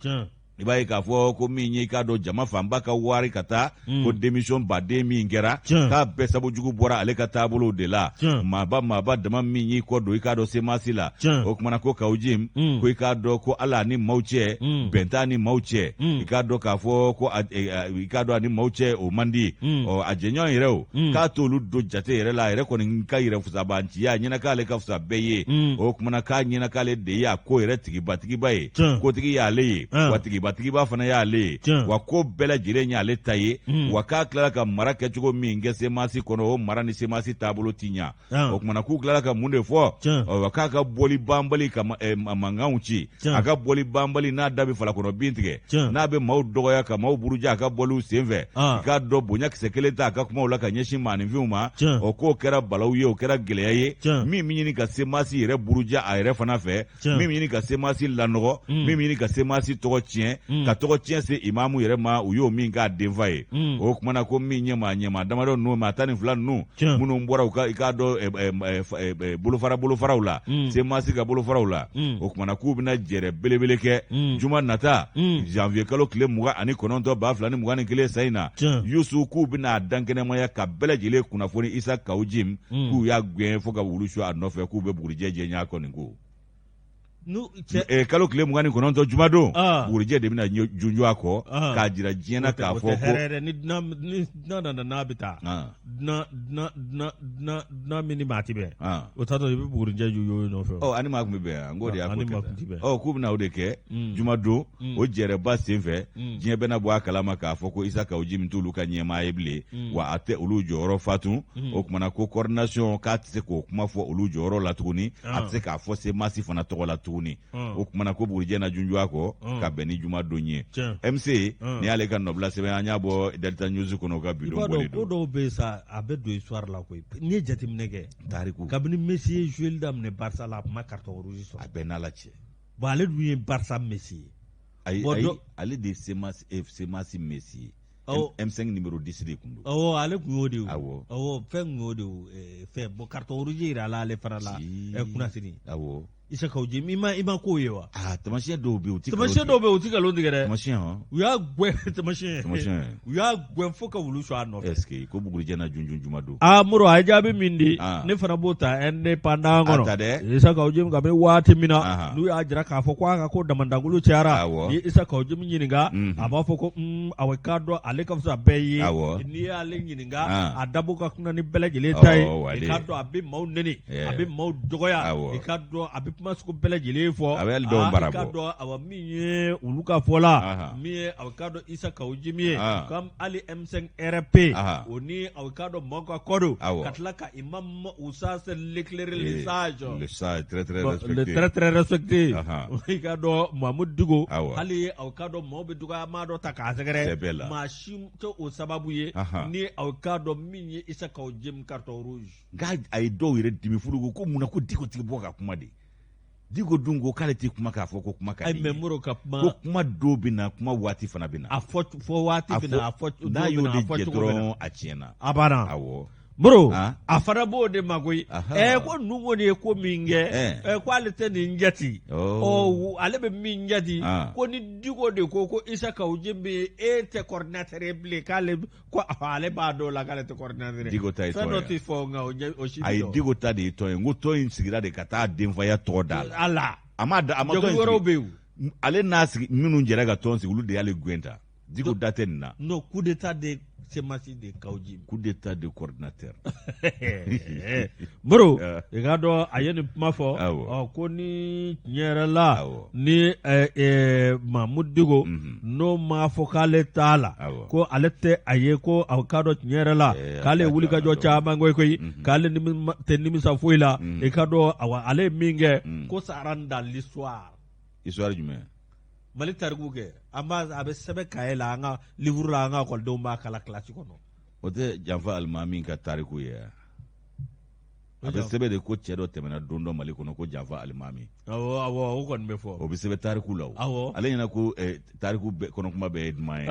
I b'a ye k'a fɔ ko min ye i k'a dɔn jama fanba ka wari ka taa ko démission baden min kɛra, k'a bɛɛ sabu jugu bɔra ale ka taabolow de la. Maaba maaba dama min y'i kɔ don i k'a dɔn CMAS la, o kumana ko Kawu Jim ko i k'a dɔn ko ala ni maaw cɛ bɛn t'a ni maaw cɛ, i k'a dɔn k'a fɔ ko i k'a dɔn a ni maaw cɛ o man di. Ɔ, a jɛɲɔgɔn yɛrɛ o k'a t'olu don jate yɛrɛ la, a yɛrɛ kɔni ka yɛrɛ fusabanciya ɲɛna k'ale ka fisa bɛɛ ye. O kumana k'a ɲɛna k'ale de ye a ko yɛrɛ tigibatigiba ye, kotigi y'ale ye, wa tigibatigiba fana y'ale ye, wa ko bɛɛ lajɛlen y'ale ta ye, wa k'a tilala ka mara kɛcogo min kɛ CMAS kɔnɔ, o mara ni CMAS taabolo ti ɲa. O kumana k'u tilala ka mun de fɔ? Wa k'a ka bɔli banbali ka mankanw ci, a ka bɔli banbali n'a da bɛ falakɔnɔ bin tigɛ, n'a bɛ maaw dɔgɔya ka maaw buruja a ka bɔliw senfɛ, i k'a dɔn bonya kisɛ kelen t'a ka kumaw la ka ɲɛsin maaninfinw ma. O k'o kɛra balawu ye, o kɛra gɛlɛya ye min bɛ ɲini ka CMAS yɛrɛ buruja a yɛrɛ fana fɛ, min bɛ ɲini ka CMAS lanɔgɔ, min bɛ ɲini ka CMAS tɔgɔ tiɲɛ, ka tɔgɔ tiɲɛ se imamu yɛrɛ ma, u y'o min k'a denfa ye. O kumana ko min ye maa ɲɛmaa damadɔ ninnu, maa 12 ninnu minnu bɔra u ka i k'a dɔn bolofara bolofaraw la, CMAS ka bolofaraw la, o kumana k'u bɛna jɛrɛ belebele kɛ juma nata, janvier kalo tile 29 2021 san in na. Yusu, k'u bɛna a dankɛnɛmaya ka bɛɛ lajɛlen kunnafoni Isa Kawu Jim k'u y'a gɛn fo ka wulu su a nɔfɛ, k'u bɛ bugurijɛ jɛɲa kɔni ko kalo tile 29 jumadon, bugurijɛ de bɛna junjun a kɔ k'a jira diɲɛ na k'a fɔ ko ni dunan nana n'a bɛ taa dunan min ni maa tɛ bɛn, o t'a dɔn i bɛ bugurijɛ junjun nɔfɛ. Ɔ, ani maa tun bɛ bɛn yan, n k'o de y'a ko kɛ. Ɔ, k'u bɛna o de kɛ jumadon, o jɛrɛba senfɛ, diɲɛ bɛna bɔ a kalama k'a fɔ ko Isa Kawu Jim t'olu ka ɲɛmaa ye bilen, wa a tɛ olu jɔyɔrɔ fa tun. O kumana ko coordination k'a tɛ se k'o kuma fɔ olu jɔyɔrɔ la tuguni, a tɛ se k'a fɔ CMAS fana tɔgɔ la tuguni. O kumana ko bugurijɛ na junjun a kɔ ka bɛn ni jumadon ye. MC ni y'ale ka nɔbila sɛbɛn, an y'a bɔ Delta News kɔnɔ, u ka bi don bɔlen don. Ko dɔw bɛ yen sa, a bɛ don histoire la koyi. N'i ye jateminɛ kɛ, tariku, kabini Messi ye jouer daminɛ Barça la, a tun ma carton rouge sɔrɔ. A bɛɛ n'Ala cɛ. Bon, ale dun ye Barça Messi ye. Ayi, ayi, ale de ye CMAS Messi ye. M5 numéro 10 de kun don. Awɔ, ale kun y'o de ye. Awɔ. Awɔ, fɛn kun y'o de ye. Fɛn bon, carton rouge yira la ale fana la. Kunnasini. Awɔ. Isa Kawu Jim, i ma k'o ye wa? Aa, tamasiyɛn dɔw bɛ yen, u ti tamasiyɛn dɔw bɛ yen, u ti nkalon tigɛ dɛ. Tamasiyɛn hɔn. U y'a gɛn tamasiyɛn. Tamasiyɛn. U y'a gɛn fo ka wulu su a nɔfɛ. Est ce que ko bugurijɛ na junjun juma don? Aa Moro, a ye jaabi min di, ne fana b'o ta Indépendant kɔnɔ. A ta dɛ. Isa Kawu Jim, kabini waati min na, n'u y'a jira k'a fɔ ko a ka ko damandankulu cayara, Awɔ. ni Isa Kawu Jim ɲininka, a b'a fɔ ko awɔ, k'a dɔn ale ka fisa bɛɛ ye. Awɔ. N'i y'ale ɲininka, a dabɔ ka kunna ni bɛɛ lajɛlen ta ye. I k'a dɔn a bɛ maaw neni, a bɛ maaw dɔgɔya, i k'a dɔn a bɛ kuma sugu bɛɛ lajɛlen fɔ. A bɛ hali dɔw bara bɔ. I k'a dɔn awa min ye olu ka fɔ la, min ye aw k'a dɔn Isa Kawu Jim ye, comme hali M5 RP o ni aw k'a dɔn maaw ka kɔ don, ka tila ka imam Oustaz l'éclairé, le sage, le sage très très respecté, le très très respecté, i k'a dɔn Mahamudu Diko, hali aw k'a dɔn maaw bɛ dɔgɔyama dɔ ta k'a sɛgɛrɛ, maa si tɛ o sababu ye ni aw k'a dɔn min ye Isa Kawu Jim carton rouge. Nka a ye dɔw yɛrɛ dimi furu ko mun na ko Diko tɛ bɔ ka kuma de. Diko dun ko k'ale tɛ kuma k'a fɔ ko kuma ka di ye. Moro ka kuma ko kuma dɔw bɛ na, kuma waati fana bɛ na. A fɔ fɔ waati bɛ na, a fɔ n'a y'o de jɛ dɔrɔn a tiɲɛna. A banna. Awɔ. Moro, a fana b'o de ma koyi. Ko ninnu kɔni ye ko min kɛ, ko ale tɛ nin jate. Ɔ, ale bɛ min jate, ko ni Diko de ko ko Isa Kawu Jim bɛ e tɛ coordinateur ye bilen, k'ale ko ale b'a dɔn la k'ale tɛ coordinateur ye. Diko ta ye tɔn ye. Fɛn dɔ tɛ fɔ nka o si tɛ. Ayi, Diko ta de ye tɔn ye. N ko tɔn in sigira de ka taa denfaya tɔgɔ d'a la. A la. A ma da, a ma tɔn in sigi. Jɛkulu wɛrɛw bɛ yen. Ale n'a sigi minnu jɛra ka tɔn sigi, olu de y'ale gɛn ta. Diko da tɛ nin na. Non, coup d'état de CMAS de Kawu Jim. Coup d'état de coordinateur. Moro, i k'a dɔn a ye nin kuma fɔ. Ɔ, ko ni tiɲɛ yɛrɛ la, ni Mahamudu Diko n'o m'a fɔ k'ale t'a la, ko ale tɛ a ye, ko a k'a dɔn tiɲɛ yɛrɛ la k'ale ye wulikajɔ caman kɛ koyi, k'ale tɛ nimisa foyi la. I k'a dɔn awa ale ye min kɛ, ko ça rentre dans l'histoire. Histoire jumɛn? Mali tariku kɛ, an b'a a bɛ sɛbɛn cahier la, an ka livre la, an ka ekɔlidenw b'a kalan kilasi kɔnɔ. O tɛ janfa alimami ka tariku ye wa? A bɛ sɛbɛn de ko cɛ dɔ tɛmɛna don dɔ Mali kɔnɔ ko Janfa Alimami. Awɔ, awɔ, o kɔni bɛ fɔ. O bɛ sɛbɛn tariku la o. Awɔ. Ale ɲɛna ko tariku bɛɛ kɔnɔ kuma bɛɛ ye duman ye.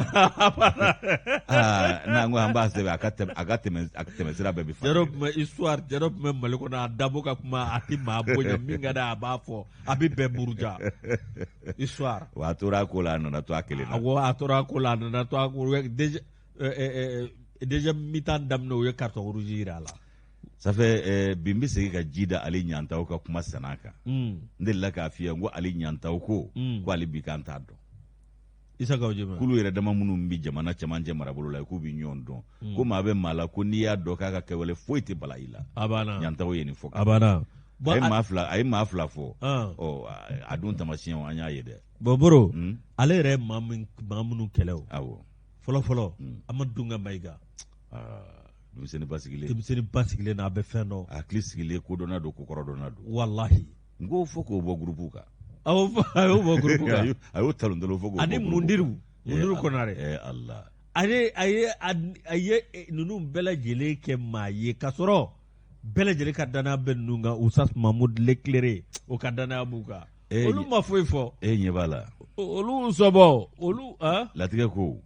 Aa n'an ko an b'a sɛbɛn a ka tɛmɛ a ka tɛmɛ a tɛmɛ sira bɛɛ bɛ fa. Cɛ dɔ tun bɛ histoire cɛ dɔ tun bɛ Mali kɔnɔ a dabɔ ka kuma a tɛ maa bonya min ka d'a ye a b'a fɔ a bɛ bɛɛ buruja histoire. Wa a tora a ko la a nana to a kelen na. Awɔ a tora a ko la a nana to a ko la déjà deuxième mi-temps daminɛ u ye carton rouge jira a la. Ça fait bi n bɛ segin ka ji da Ali Ɲantaw ka kuma sanna kan. N delila k'a f'i ye n ko Ali Ɲantaw ko ko ale bi k'an t'a dɔn. Isa Kawu Jim. K'olu yɛrɛ dama minnu bɛ jamana cɛmancɛ marabolo la k'u bɛ ɲɔgɔn dɔn. Ko maa bɛ maa la ko n'i y'a dɔn k'a ka kɛwale foyi tɛ bala i la. A banna. Ɲantaw ye nin fɔ. A banna. A ye maa fila a ye maa fila fɔ. Ɔ a dun tamasiyɛnw an y'a ye dɛ. Bon Moro. Ale yɛrɛ ye maa minnu kɛlɛ o. Awɔ. Fɔlɔ fɔlɔ. Amadu Dunbiya Mayiga. Denmisɛnnin basigilen. Denmisɛnnin basigilen na a bɛ fɛn dɔn. Hakili sigilen kodɔnna don kokɔrɔdɔnna don. Walahi. N ko fo k'o bɔ gurupu kan. Awɔ a y'o bɔ gurupu kan. A y'o talon talon fo k'o bɔ Ani Mundiru. Mundiru Konare. Ala. Ale a ye a ye ninnu bɛɛ lajɛlen kɛ maa ye k'a sɔrɔ bɛɛ lajɛlen ka danaya bɛ ninnu kan Usas Mamudu Leclerc o ka danaya b'u kan. Olu ma foyi fɔ. E ɲɛ b'a la. Olu sɔbɔ olu. Latigɛ ko.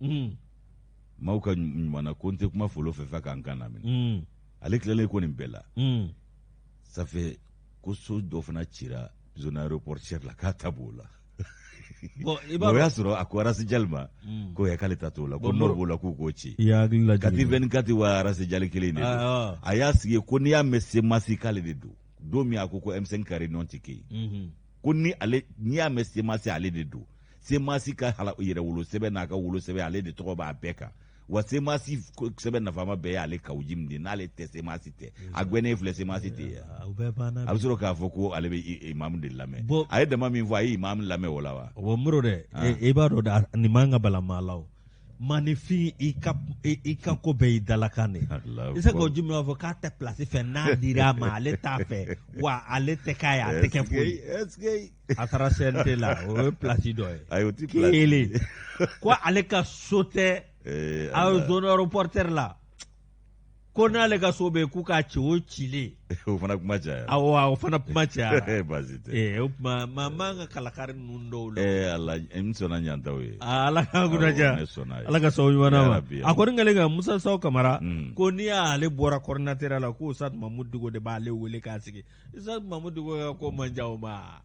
Maaw ka ɲuman na ko n tɛ kuma folo fɛ f'a k'an kan laminɛ. Ale tilalen ko nin bɛɛ la. Ça fait ko so dɔ fana cira zone aéroportuaire la k'a ta b'o la. Bon, i b'a O y'a sɔrɔ a ko Arasijali ma ko ya k'ale ta t'o la ko nord b'o la k'u k'o ci. I hakili lajigin. Kati 24 wa Arasijali kelen de don. A y'a sigi ko n'i y'a mɛn CMAS k'ale de don. Don min a ko ko M5 ka réunion tɛ kɛ yen. Ko ni ale n'i y'a mɛn CMAS ale de don. CMAS ka yɛrɛwolo sɛbɛn n'a ka wolo sɛbɛn ale de tɔgɔ b'a bɛɛ kan. Wa CMAS sɛbɛn nafama bɛɛ y'ale Kawu Jim de n'ale tɛ CMAS tɛ. A gɛnnen filɛ CMAS tɛ yen. A bɛ sɔrɔ k'a fɔ ko ale bɛ imamu de lamɛn. A ye dama min fɔ a ye imamu lamɛn o la wa? Bon Moro dɛ i b'a dɔn nin man ka bala maa la o. Maaninfin i ka ko bɛɛ y'i dalakan de ye. Isa Kawu Jim b'a fɔ k'a tɛ place fɛ n'a dira a ma ale t'a fɛ wa ale tɛ k'a ye a tɛ kɛ foyi ye. A taara CNT la o ye place dɔ ye. Ayi o ti place. Kelen ko ale ka so tɛ a zone aéroportuaire la ko n'ale ka so bɛ yen k'u k'a ci o cilen. O fana kuma cayara. Awɔ o fana kuma cayara. Baasi tɛ. O tuma maa man ka kalakari ninnu dɔw la. Ala n sɔnna ɲantaw ye. Ala ka kunna diya. Ne sɔnna ye. Ala ka sababu ɲuman d'a ma. Yarabi. A kɔni kɛlen ka Musa Saw Kamara. Ko n'i y'ale bɔra coordinateur la ko Usaz Mamudu Diko de b'ale wele k'a sigi. Usaz Mamudu Diko ka ko man diya o ma.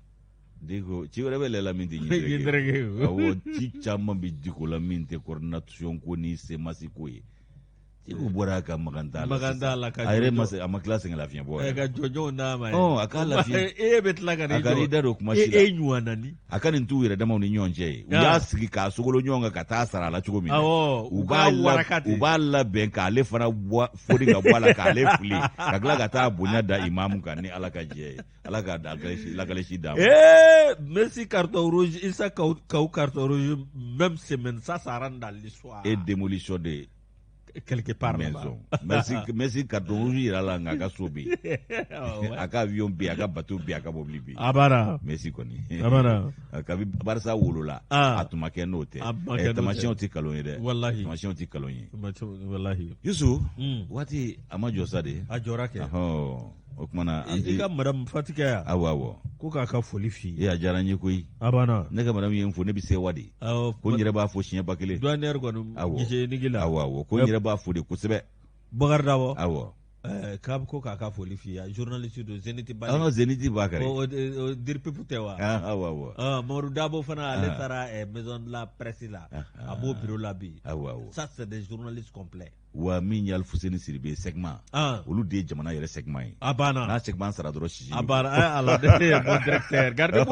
Diko ci wɛrɛ bɛ lɛ la min tɛ ɲin. Awɔ ci caman bɛ Diko la min tɛ coordination ko ni CMAS ko ye. Diko bɔra ka magan t'a la. Magan t'a la ka a yɛrɛ ma se a ma tila sɛgɛn lafiɲɛ bɔ yɛrɛ. Ka jɔjɔnw d'a ma. Ɔ a k'a lafiɲɛ. E bɛ tila ka n'i jɔ. A ka n'i da don kuma si la. E ɲuman na ni. A ka nin t'u yɛrɛ damaw ni ɲɔgɔn cɛ ye. U y'a sigi k'a sogolo ɲɔgɔn kan ka taa sara a la cogo min na. Awɔ. U b'a labɛn k'ale fana bɔ foni ka bɔ a la k'ale fili ka tila ka taa bonya da imamu kan ni Ala ka jɛ ye. Ala ka lakalisi d'a ma. Messi carton rouge, Issa Kaou carton rouge, même semaine, ça, ça rentre dans l'histoire. Et démolition de quelque part maison. Messi carton rouge yira la nka a ka so bɛ yen. A ka avion bɛ yen, a ka bateau bɛ yen, a ka mobili bɛ yen. A banna. Messi kɔni. A banna. Kabi Barca wolola. A tun ma kɛ n'o tɛ. Tamasiyɛnw tɛ nkalon ye dɛ. Walahi. Tamasiyɛnw tɛ nkalon ye. Walahi. Yusu. Waati a ma jɔ sa de. A jɔra kɛ. O tuma na an i ka madame Fatikɛ yan. Awɔ awɔ. Ko k'a ka foli f'i ye. A diyara n ye koyi. A banna. Ne ka madame ye n fo ne bɛ sewa de. Awɔ. Ko n yɛrɛ b'a fo siɲɛ 1000. Douanière kɔni. Awɔ. Guichet unique la. Awɔ awɔ ko n yɛrɛ b'a fo de kosɛbɛ. Bakari Dabɔ. Awɔ. K'a ko k'a ka foli f'i ye journaliste don Zénith ba. Awɔ Zénith Bakari. O DIRPP tɛ wa. Awɔ awɔ. Mamadu Dabo fana ale taara maison de la presse la. A b'o bureau la bi. Awɔ awɔ. Ça c'est des journalistes complets. Wa min ye Alifuseni Sidibe segment olu de ye jamana yɛrɛ segment ye. A banna. N'a segment sara dɔrɔn sisi. A banna ala de mon directeur garde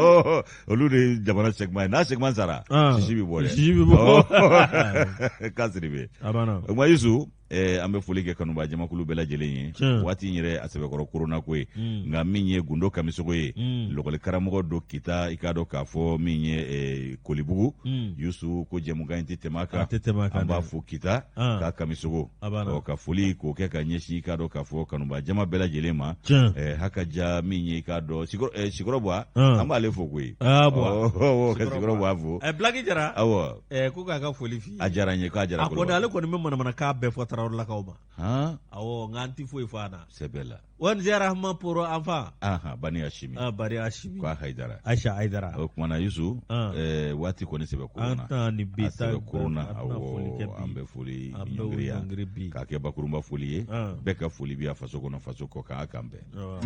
olu de ye jamana segment ye n'a segment sara. Sisi bɛ bɔ dɛ. Sisi bɛ bɔ. K'a Sidibe. A banna. O tuma Yusu an bɛ foli kɛ kanuba jamakulu bɛɛ lajɛlen ye. Waati in yɛrɛ a sɛbɛkɔrɔ korona ko ye. Nka min ye Gundo Kamisogo ye. Lɔgɔli karamɔgɔ don Kita i k'a dɔn k'a fɔ min ye Kolibugu. Yusu ko jɛmukan in tɛ tɛmɛ a kan. An b'a fo Kita k'a Kamisogo. Ka foli k'o kɛ ka ɲɛsin i k'a dɔn k'a fɔ kanuba jama bɛɛ lajɛlen ma. Hakaja min ye i k'a dɔn Sikɔrɔ Buwa an b'ale fo koyi. Ka Sikɔrɔ Buwa fo. Bilaki Jara. Awɔ. Ko k'a ka foli f'i ye. A diyara n ye k'a jara. A kɔni ale kɔni bɛ manamanakan bɛɛ fɔ. Tarawelelakaw ma han awɔ nka an ti foyi fɔ an na sɛbɛ la ONG Rahma pour enfants aha Bani Hashimi ah, Bani Hashimi ko a Hayidara Aisha Hayidara o kuma na Yusu Ah. waati kɔni sɛbɛ an korona tɛna nin bi a ta sɛbɛ korona an tɛna foli kɛ awɔ an bi bɛ foli an bɛ o ɲɔngiri yan ɲɔngiri bi k'a kɛ bakurunba foli ye Ah. bɛɛ ka foli bi yan faso kɔnɔ faso kɔ kan a k'an bɛn Awɔ.